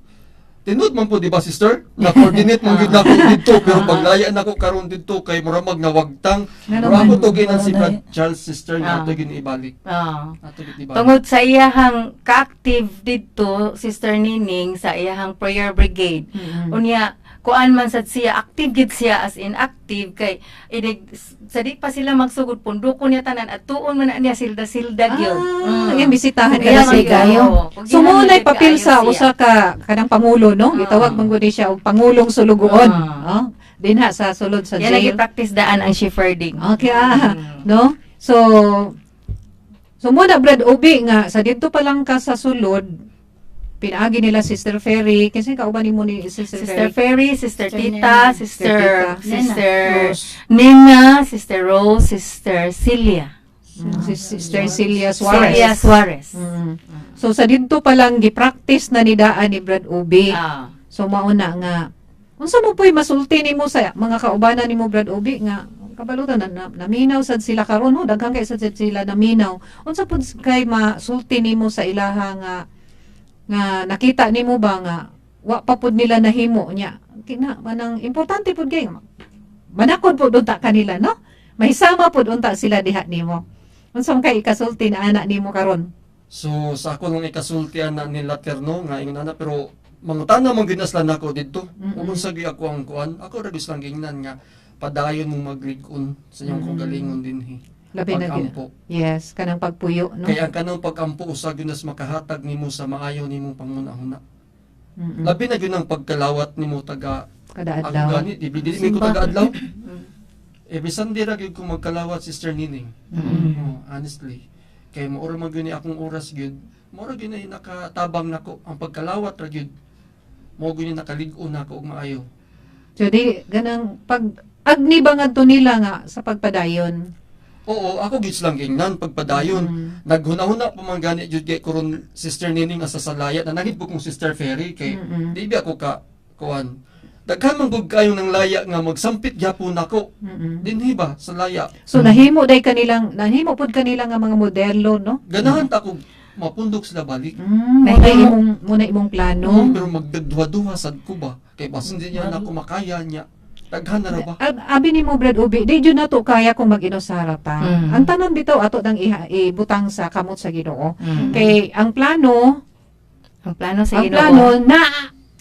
tinud man po, di ba, sister? Na coordinate man gyud nako didto, pero paglaya nako karon didto kay mura mag nawagtang. Ngano Mura man? ako to ginan si Brad Charles, sister, nga ato gyud ibalik. Ato gyud ibalik. Tungod sa iyahang ka-active didto, Sister Nining, sa iyahang prayer brigade. Unya, kuan man sad siya, active gid siya, as in active kay inig sa di pa sila magsugod, punduko niya tanan at tuon man na niya silda-silda gyud. Ah, yung bisitahan ka Iya, na siya. kayo. So mo nay papel sa usa ka kanang pangulo, no? Gitawag man gud ni siya og pangulong sulugoon. Oh, dinha sa sulod sa Yan jail. lagi practice daan ang shepherding. Okay, no? So muna, Brad Obi, nga sa didto pa lang ka sa sulod, pinaagi nila Sister Ferry kasi kauban nimo ni Sister, Sister Ferry. Ferry, Sister Sister Tita, Nena. Sister Sister Sister Nina, Sister Rose, Sister Celia. Si Sister Celia Suarez. Celia Suarez. So sa didto pa lang gi-practice na ni daan ni Brad Obi. So mauna nga unsa mo po'y masulti nimo sa mga kaubanan nimo, Brad Obi, nga kabalutan na naminaw sad sila karon, ho, daghan kay sad sila naminaw? Unsa pud kay masulti nimo sa ilaha nga nakita nimo ba nga wa pa pud nila nahimo nya kina manang importante pud kay manakod pud unta kanila, no, mahisama pud unta sila diha nimo? Unsa man kay ikasulti na ana nimo karon? So sa ako lang ikasultian na nila terno nga ingon ana, pero mangutana man gyud na sila nako didto. Ug unsa gyud ako ang kuan, ako ra gyud silang gingnan nga padayon mong maglig-on sa inyong kaugalingon dinhi. Labi na gyud. Pag-ampo. Yes, kanang pagpuyo, no? Kay ang kanang pag-ampo usa gyud nas makahatag nimo sa maayo nimong panghuna-huna. Labi na gyud ang pagkalawat nimo taga Kada ako adlaw. gani, di mi ko taga adlaw. Eh bisan di ra gyud ko magkalawat, Sister Nining. Oh, honestly. Kay mo man gyud ni akong oras gyud. Mao ra gyud ni nakatabang nako ang pagkalawat ra gyud. Mao gyud ni nakalig-on nako og maayo. So di ganang pag agni ba ngadto nila nga sa pagpadayon? Oo, ako gyud silang gingnan pagpadayon. Naghuna-huna pa man gani jud kay kuron, Sister Nining, nga sa salaya na nangit ko kong Sister Ferry kay di ba ako ka kuan. Daghan man gud kayo ng laya nga magsampit gyapon nako. Dinhi ba sa laya? So nahimo day kanilang nahimo pud kanila nga mga modelo, no? Ganahan ta kog mapundok sila balik. Muna imong plano. Pero magdagduha-duha sad ko ba? Kay basin di niya na ako makaya niya. Daghan na ra ba? Abi nimo, Brad Ubi, di jud nato kaya kung mag-inusara ta. Ang tanan bitaw ato nang ibutang sa kamot sa Ginoo. Kay ang plano, Ang plano sa ang Ginoo. plano na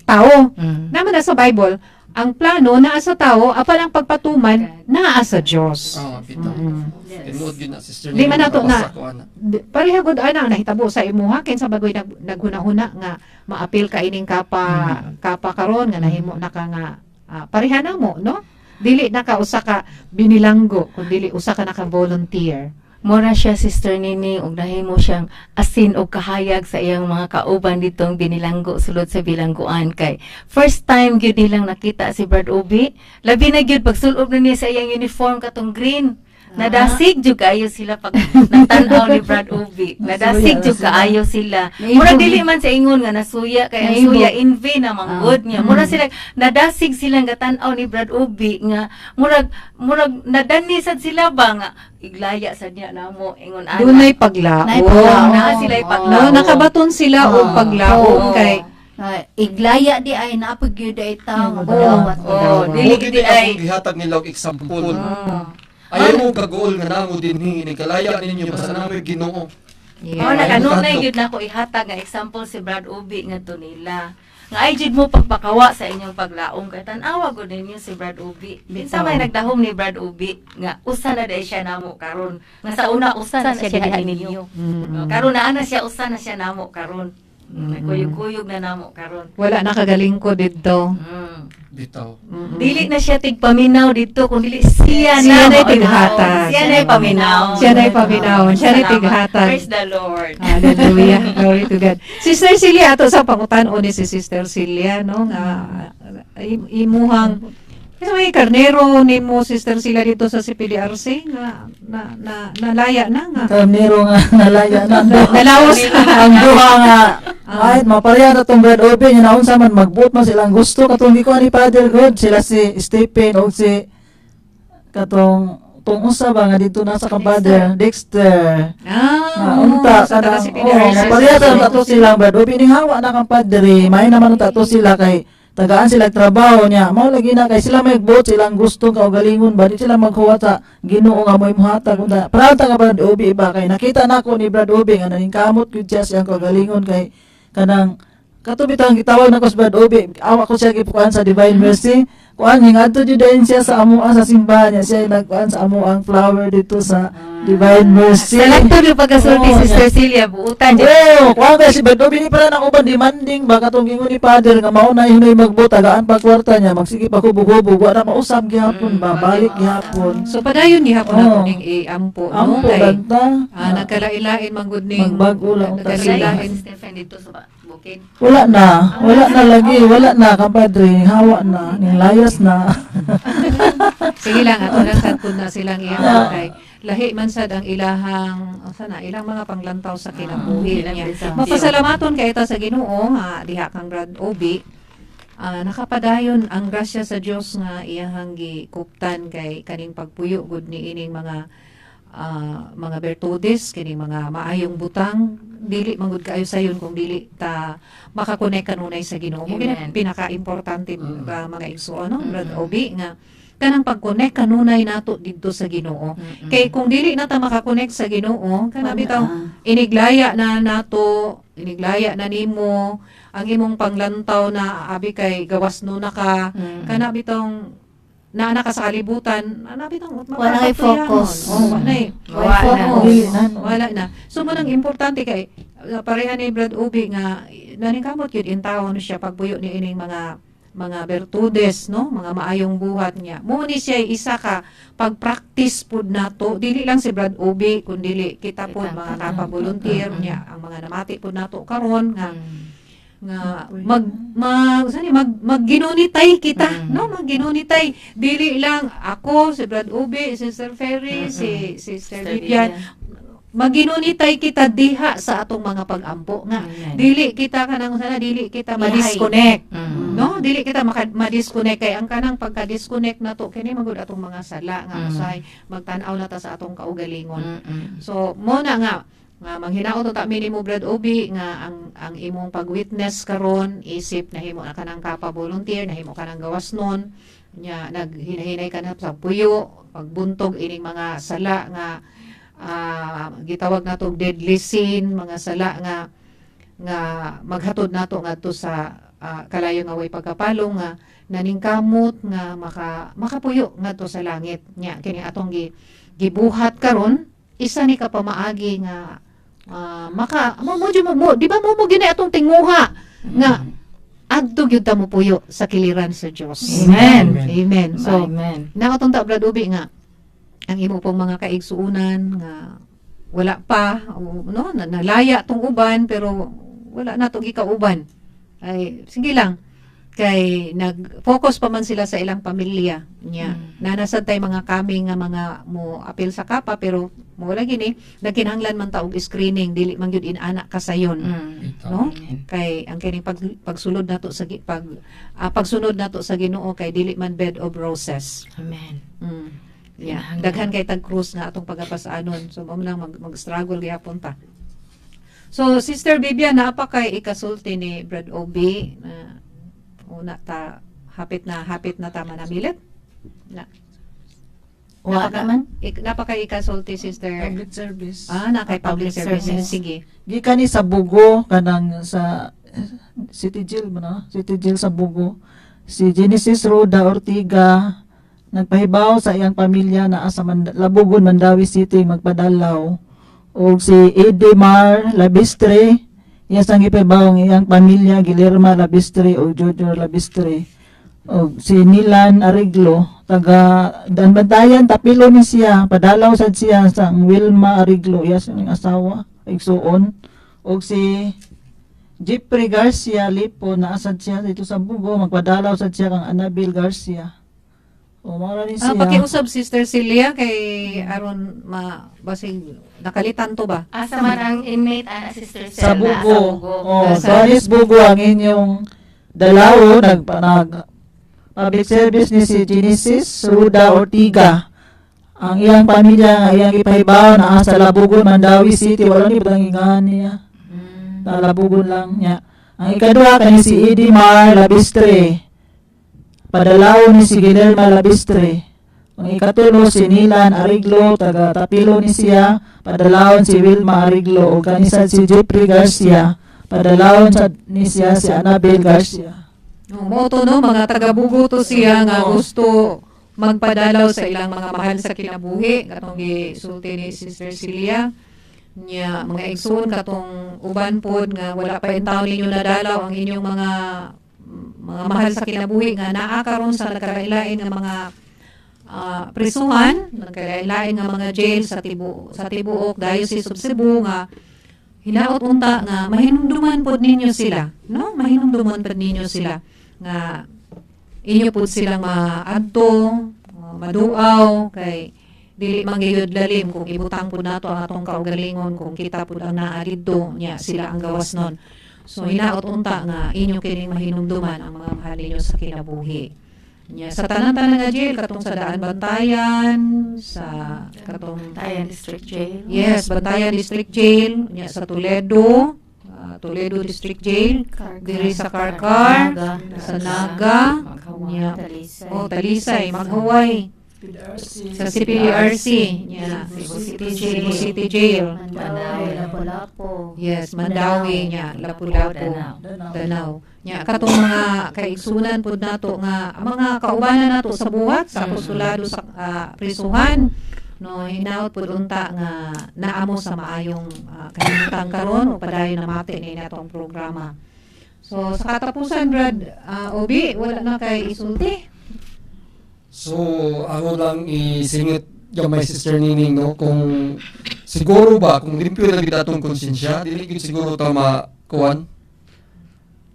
tao. Naman na sa Bible, ang plano naa sa tao, apan ang pagpatuman naa sa Dios. Ah, bitaw. Tinuod gyud na, Sister Di man Nining, nato nakabasa ko ana. Pareha gud ana ang nahitabo sa imuha kinsa bagoy naghuna-huna nga maapil ka ining kapa kapa karon nga nahimo na ka nga pareha na mo, no? Dili na ka usa ka binilanggo kun dili usa ka naka volunteer. Mura siya, Sister Nini, ug nahimo siyang asin og kahayag sa iyang mga kauban ditong binilanggo sulod sa bilangguan kay first time gyud nilang nakita si Brad Obi. Labi na gyud pagsulob na niya sa iyang uniform katong green. Nadasig jud kaayo sila pag natan-aw ni Brad Obi. Nadasig jud kaayo sila. Murag dili man sa ingon nga nasuya kay ang Naibog. suya envy na manggod niya. Mura sila nadasig silang gatan-aw ni Brad Obi nga murag nadani sad sila ba nga iglaya sad niya namo ingon ana. Dunay paglaom. Nay paglaom. Naa sila'y paglaom. No, nakabaton sila og paglaom kay Iglaya di ay naapag gyud ay tao nga Oo. malawat. Oh, dili Mo gyud di ni ay. akong gihatag nila og example. Ayaw mo kaguol nga namo dinhi, nagkalaya ninyo basta namoy Ginoo. Oh, nakanunay gyud nako ihatag nga example si Brad Ubi ngadto nila. Nga ay jud mo pagpakawa sa inyong paglaom kay tan-awa gud ninyo si Brad Ubi. Kinsa may nagdahom ni Brad Ubi nga usa na day siya namo karon. Nga sa una usa na siya diha ninyo. Oh, karon naa na siya, usa na siya namo karon. Kuyog-kuyog na namo karon. Wala na kagalingko didto. Bitaw. Dili na siya tigpaminaw dito kung dili siya na Siya na'y mao- tighatag. Siya na'y paminaw. Siya na'y paminaw. Siya na'y Salamat. tighatag. Praise the Lord. Hallelujah. Glory to God. Sister Celia, ato sa pangutan-on ni si Sister Celia, no, nga imuhang Kasi may karnero nimo, Sister, sila dito sa CPDRC nga na na nalaya na nga. Karnero nga nalaya na ang duha. Nalaos. Ang duha nga ay mapareha na tong Brad Obi nya, naunsa man, magbuot man silang gusto katong gikuan ni Father God, sila si Stephen o si katong tong usa ba nga dito na sa kapader Dexter. Ah, Ah, unta sa taga kanang CPDRC. oh, mapareha ta to silang Brad Obi ning hawa na kang padre, may naman unta to sila kay tagaan sila trabaho niya. Mao lagi na kay sila may buot silang gusto kaugalingon ba, di sila maghuwat sa Ginoo nga mo'y muhatag unta. Proud ta ka, Brad Obi ba, kay nakita nako ni Brad Obi nga naningkamot gyud siya sa iyang kaugalingon, kay kanang kato bitang gitawag nako sa Brad Obi, awa ko siya gipukuan sa Divine Mercy kuan, hingadto jud dayon siya sa amoa sa simbahan niya, siya nagkuan sa amo ang flower dito sa Divine Mercy. Sa langtod yung pagkasulti, Oo, Sister Celia, buutan. Oo, kuan kay si Brad Obi ni para na uban demanding ba katong gingon ni Father nga mao na hinoy magbuot, tagaan pa kwarta niya, magsige pa hubog-hubog, wa na mausab gihapon ba, balik gihapon. So padayon gihapon ako Oo. ning iampo, no, Ampo kay ganta. nagkalailain man gud ning Magbago lang unta sila. nagkalailain. Si Stephen dito sa bukid. Wala na, wala na lagi, wala na kampadre, hawa na, ning layas na. Sige lang, ato lang sad pud na silang iampo kay lahi man sad ang ilahang sana ilang mga panglantaw sa kinabuhi Ilang niya. desire. Mapasalamaton kay ta sa Ginoo nga diha kang Brad Obi. Nakapadayon ang grasya sa Dios nga iyahang gikuptan kay kaning pagpuyo gud ni ining mga mga bertudes, kining mga maayong butang, dili man gud kaayo sayon kung dili ta makakonect kanunay sa Ginoo. Mo Amen. Pinaka-importante ba, mga igsoon, no, Brad Obi, nga kanang pag-connect kanunay nato didto sa Ginoo. Kay kung dili na ta makakonect sa Ginoo, kana bitaw iniglaya na nato, iniglaya na nimo ang imong panglantaw na abi kay gawas no na ka, kana bitong naa na ka sa kalibutan, ana bitong Wala kay focus. Oh, wala eh. Wala na. Focus. Dili na, no. Wala na. So mo nang importante kay pareha ni Brad Ubi nga naningkamot yun in taon siya pagbuyo ni ining mga bertudes, no, mga maayong buhat niya. Mo ni siya isa ka pag-practice pud nato, dili lang si Brad Ubi kun dili kita pud Kita mga pud. kapa volunteer niya, ang mga namati pud nato karon nga nga mag mag sani mag magginunitay kita, no, magginunitay, dili lang ako, si Brad Ubi, si Sister Ferry, si Sister Sister Vivian, maginunitay kita diha sa atong mga pag-ampo nga Amen. dili kita kanang sana dili kita Ihay. ma-disconnect, no, dili kita maka ma-disconnect, kay ang kanang pagka-disconnect nato kini magud atong mga sala nga usahay magtan-aw na ta sa atong kaugalingon. So mo na nga nga manghinaot ta mi nimo, Brad Obi, nga ang imong pag-witness karon isip nahimo na kanang kapa volunteer, nahimo ka ng gawas nun nya, naghinahinay ka na sa puyo, pagbuntog ining mga sala nga gitawag nato og deadly sin, mga sala nga nga maghatod nato ngadto sa kalayo nga way pagkapalong, nga naningkamot nga makapuyo ngadto sa langit nya. Kini atong gibuhat karon, isa ni ka pamaagi nga maka mo mo mo, mo di ba mo mo gini atong tinguha nga adto gyud ta mo puyo sa kiliran sa Dios. Amen. Amen. So Amen. nakatong ta, Brad Ubi, nga ang imo pong mga kaigsuunan nga wala pa o, no, nalaya tong uban pero wala na to gikauban, ay sige lang kay nag-focus pa man sila sa ilang pamilya niya. Nanasad tay mga kami nga mga mo apil sa kapa, pero mo wala gini nagkinahanglan man ta og screening, dili man gyud inana kasayon, no, kay ang kining pagsulod nato sa pagsunod nato sa Ginoo kay dili man bed of roses. Amen. Yeah. Kinahanglan. Daghan kay tag krus nga atong pagapasanon. So mao lang mag-struggle gihapon ta. So Sister Vivian, naa pa kay ikasulti ni Brad Obi na una ta hapit na ta manamilit? Na. Wa naman. Napa kay ikasulti, Sister? Public service. Ah, na kay public Public service. service. Sige. Gikan ni sa Bugo kanang sa City Jail ba na? City Jail sa Bugo. Si Genesis Roda Ortiga nagpahibaw sa iyang pamilya naa sa Labugon, Mandaue City, magpadalaw. Og si Edemar Labistre, iya sang gipahibaw ang iyang pamilya, Guillermo Labistre o Jojo Labistre. Og si Nilan Ariglo, taga Danbantayan, Tapilo ni siya, padalaw sad siya sa Wilma Ariglo, iya sa iyang asawa, igsuon. Og si Jeffrey Garcia Lipo, naasad siya dito sa Bugo, magpadalaw sad siya kang Annabel Garcia. O mao ra ni Ah, siya. pakiusab, Sister Celia, kay aron ma basig nakalitan to ba? Asa man ang inmate, ah, Sister Sa Cel, naa Bugo. sa Bugo. Oh, Sa- Donis Bugo ang inyong dalawo, nag public service ni si Genesis Ruda Ortiga. Ang iyang pamilya nga iyang gipahibaw naa sa Labugon, Mandawi City. Wala ni butang ingahan niya. Na Labugon lang niya. Ang ikaduha kani si Edie Mar Labistre. Padalaw ni si Guillermo Labistre. Ang ikatulo si Nilan Ariglo, taga Tapilo ni siya, padalawon si Wilma Ariglo, ug kanisad si Jeffrey Garcia, padalawon sad ni siya si Annabel Garcia. No, mo to, no, mga taga-Bugo to siya nga Oo. gusto magpadalaw sa ilang mga mahal sa kinabuhi katong gisulti ni Sister Celia nya. Mga igsoon, katong uban pod nga wala pa intawn ninyo nadalaw ang inyong mga mahal sa kinabuhi nga naa karon sa nagkalain nga mga prisuhan, nagkalain nga mga jail sa tibuok Diocese of Cebu, nga hinaot unta nga mahinumduman pod ninyo sila, no, mahinumduman pod ninyo sila nga inyo pod silang maadto, maduaw, kay dili man gayud lalim kung ibutang pud nato ang atong kaugalingon kung kita pud ang naa didto nya sila ang gawas nun. So hinaot unta nga inyo kining mahinumduman ang mga mahal ninyo sa kinabuhi. Nya sa tanan-tanan nga jail, katong sa Daan Bantayan, sa katong Bantayan District Jail. Yes, Bantayan District Jail, nya sa Toledo, Toledo District Jail, diri sa Carcar, sa Naga, nya Talisay. Oh, Talisay, Maghuway, sa CPDRC, nya Cebu City Jail. Cebu City Jail. Mandawi, Lapu-Lapu. Yes, Mandawi nya, Lapu-Lapu. Danao. Danao. Nya katong mga kaigsunan pud nato nga ang mga kaubanan nato sa buhat sa apostolado sa prisuhan, no, hinaot pud unta nga naamo sa maayong kahimtang karon o padayon na mati ni natong programa. So sa katapusan, Brad Obi, wala na kay isulti. So, ako lang isingit gamay, Sister Nining, no, kung siguro ba, kung limpyo na gid atong konsensya, dili gid siguro ta makuan.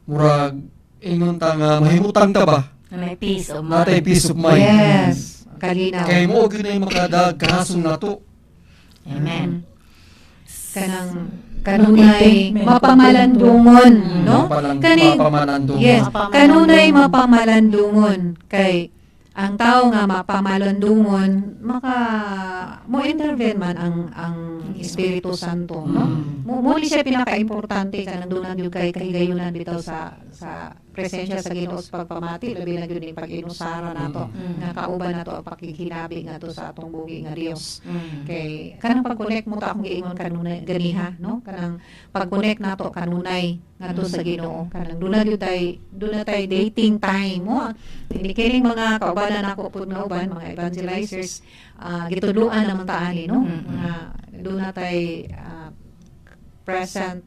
Murag, ingon ta nga, mahimutang ta ba? Na may peace of mind. Natay peace of mind. Yes, kalinaw. Kay mo gyud na makadag kahason nato. Amen. Kanang kanunay mapamalandungon, no? Mapamalandungon. Yes, Mapamalandungon. Kanunay mapamalandungon kay ang tao nga mapamalandungon maka mo intervene man ang Espiritu Santo, no? Mo ni siya pinakaimportante, kanang doon gyud kay kahigayunan bitaw sa presensya sa Ginoo sa pagpamati, labi na gyud ning pag-inusara nato nga kauban nato ang pakighinabi ngadto sa atong buhi nga Dios. Kay kanang pag-connect mo ta akong giingon kanunay ganiha, no, kanang pag-connect nato kanunay ngadto sa Ginoo, kanang duna gyud tay, duna tay dating time mo. Ini kining mga kaubanan nako pud nga uban mga evangelizers, gitudloan naman ta ani, no, nga duna tay present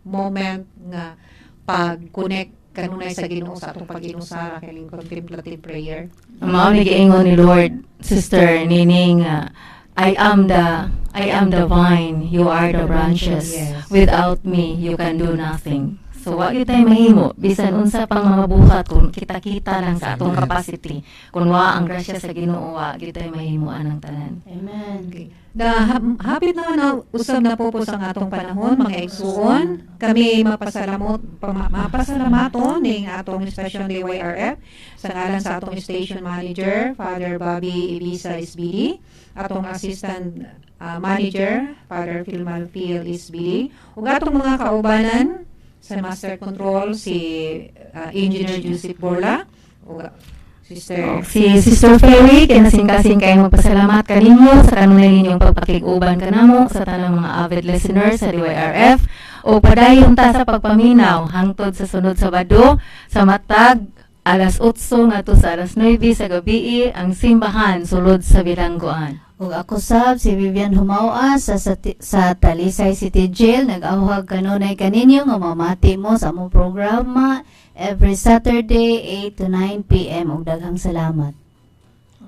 moment nga pag-connect kanunay sa Ginoo sa atong pag-inusara, kining contemplative prayer. Mao ni giingon ni Lord, Sister Nining, I am the vine, you are the branches. Without me, you can do nothing. So wa gyud tay mahimo bisan unsa pang mga buhat kung kita-kita lang sa atong capacity. Kung wa ang grasya sa Ginoo, wa gyud tay mahimo anang tanan. Amen. Okay. Da hapit na na usab na po ang atong panahon, mga igsuon. Kami mapasalamaton ning atong station DYRF sa ngalan sa atong station manager, Father Bobby Ibiza SBD, atong assistant manager, Father Phil Malfiel SBD, ug atong mga kaubanan sa master control, si Engineer Joseph Borla ug Sister Si Sister Ferry, kinasingkasing kay magpasalamat kaninyo sa kanunay ninyong pagpakig-uban kanamo sa tanang mga avid listeners sa DYRF o padayon ta sa pagpaminaw hangtod sa sunod Sabado sa matag alas 8 ngadto sa alas 9 sa gabi, ang simbahan sulod sa bilangguan. Ug ako sab si Vivian Humawa sa Talisay City Jail nag-awhag kanunay kaninyo nga mamati mo sa among programa every Saturday 8 to 9 PM, ug daghang salamat.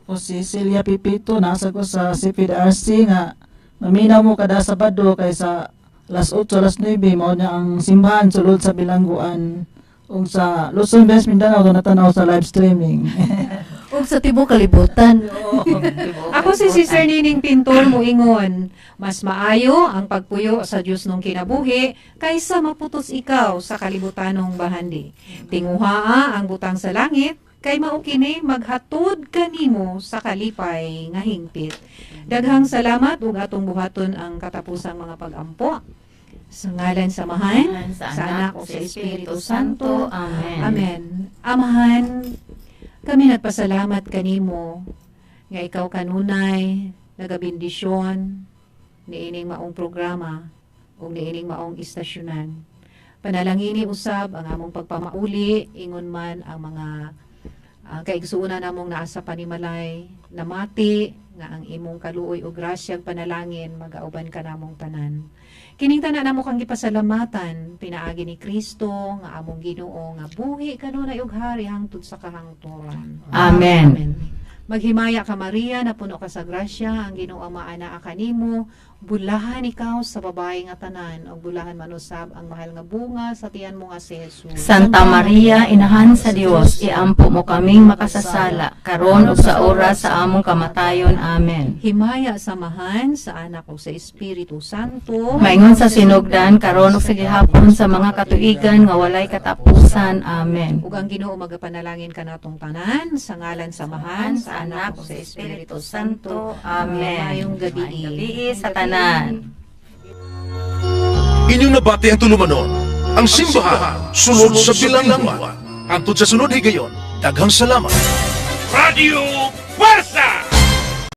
Ako si Celia Pipito, nasa ko sa CPDRC nga maminaw mo kada Sabado kay sa alas 8, alas 9 mao niya ang simbahan sulod sa bilangguan, ug sa Luzon, West Mindanao do natanaw sa live streaming. Ug Ug sa tibuok kalibutan. Ako si Sister Nining Pintor muingon, mas maayo ang pagpuyo sa Dios nung kinabuhi kaysa maputos ikaw sa kalibutanong bahandi. Tinguhaa ang butang sa langit kay mao kini maghatod kanimo sa kalipay nga hingpit. Daghang salamat ug atong buhaton ang katapusang mga pag-ampo. Sa ngalan sa Amahan, sa Anak ug sa Espiritu Santo. Amen. Amen. Amahan, kami nagpasalamat kanimo nga ikaw kanunay nagabendisyon niining maong programa ug niining maong istasyonan. Panalangini usab ang among pagpamauli, ingon man ang mga kaigsuonan namong naa sa panimalay, namati nga ang imong kaluoy ug grasyag panalangin magauban ka namong tanan. Kining tanan namo kang gipasalamatan pinaagi ni Kristo nga among Ginoo nga buhi kanunay ug hari hangtod sa kahangturan. Amen. Maghimaya ka, Maria, napuno ka sa grasya, ang Ginoo maanaa kanimo, bulahan ikaw sa babae nga tanan, ug bulahan man usab ang mahal nga bunga sa tiyan mo nga si Jesus. Santa Maria, Inahan sa Dios, iampo mo kaming makasasala, karon ug sa oras sa among kamatayon. Amen. Himaya sa Amahan, sa Anak ug sa Espiritu Santo. Maingon sa sinugdan, karon ug sa gihapon sa mga katuigan nga walay katapusan. Amen. Ug ang Ginoo magapanalangin kanatong tanan sa ngalan sa Amahan, sa Anak ug sa Espiritu Santo. Amen. Maayong gabi. Maayong gabi sa tanan. Inyong nabati ang tulumanon, ang simbahan, sulod sa bilangguan. Hangtod sa sunod higayon, daghang salamat. Radio Puwersa!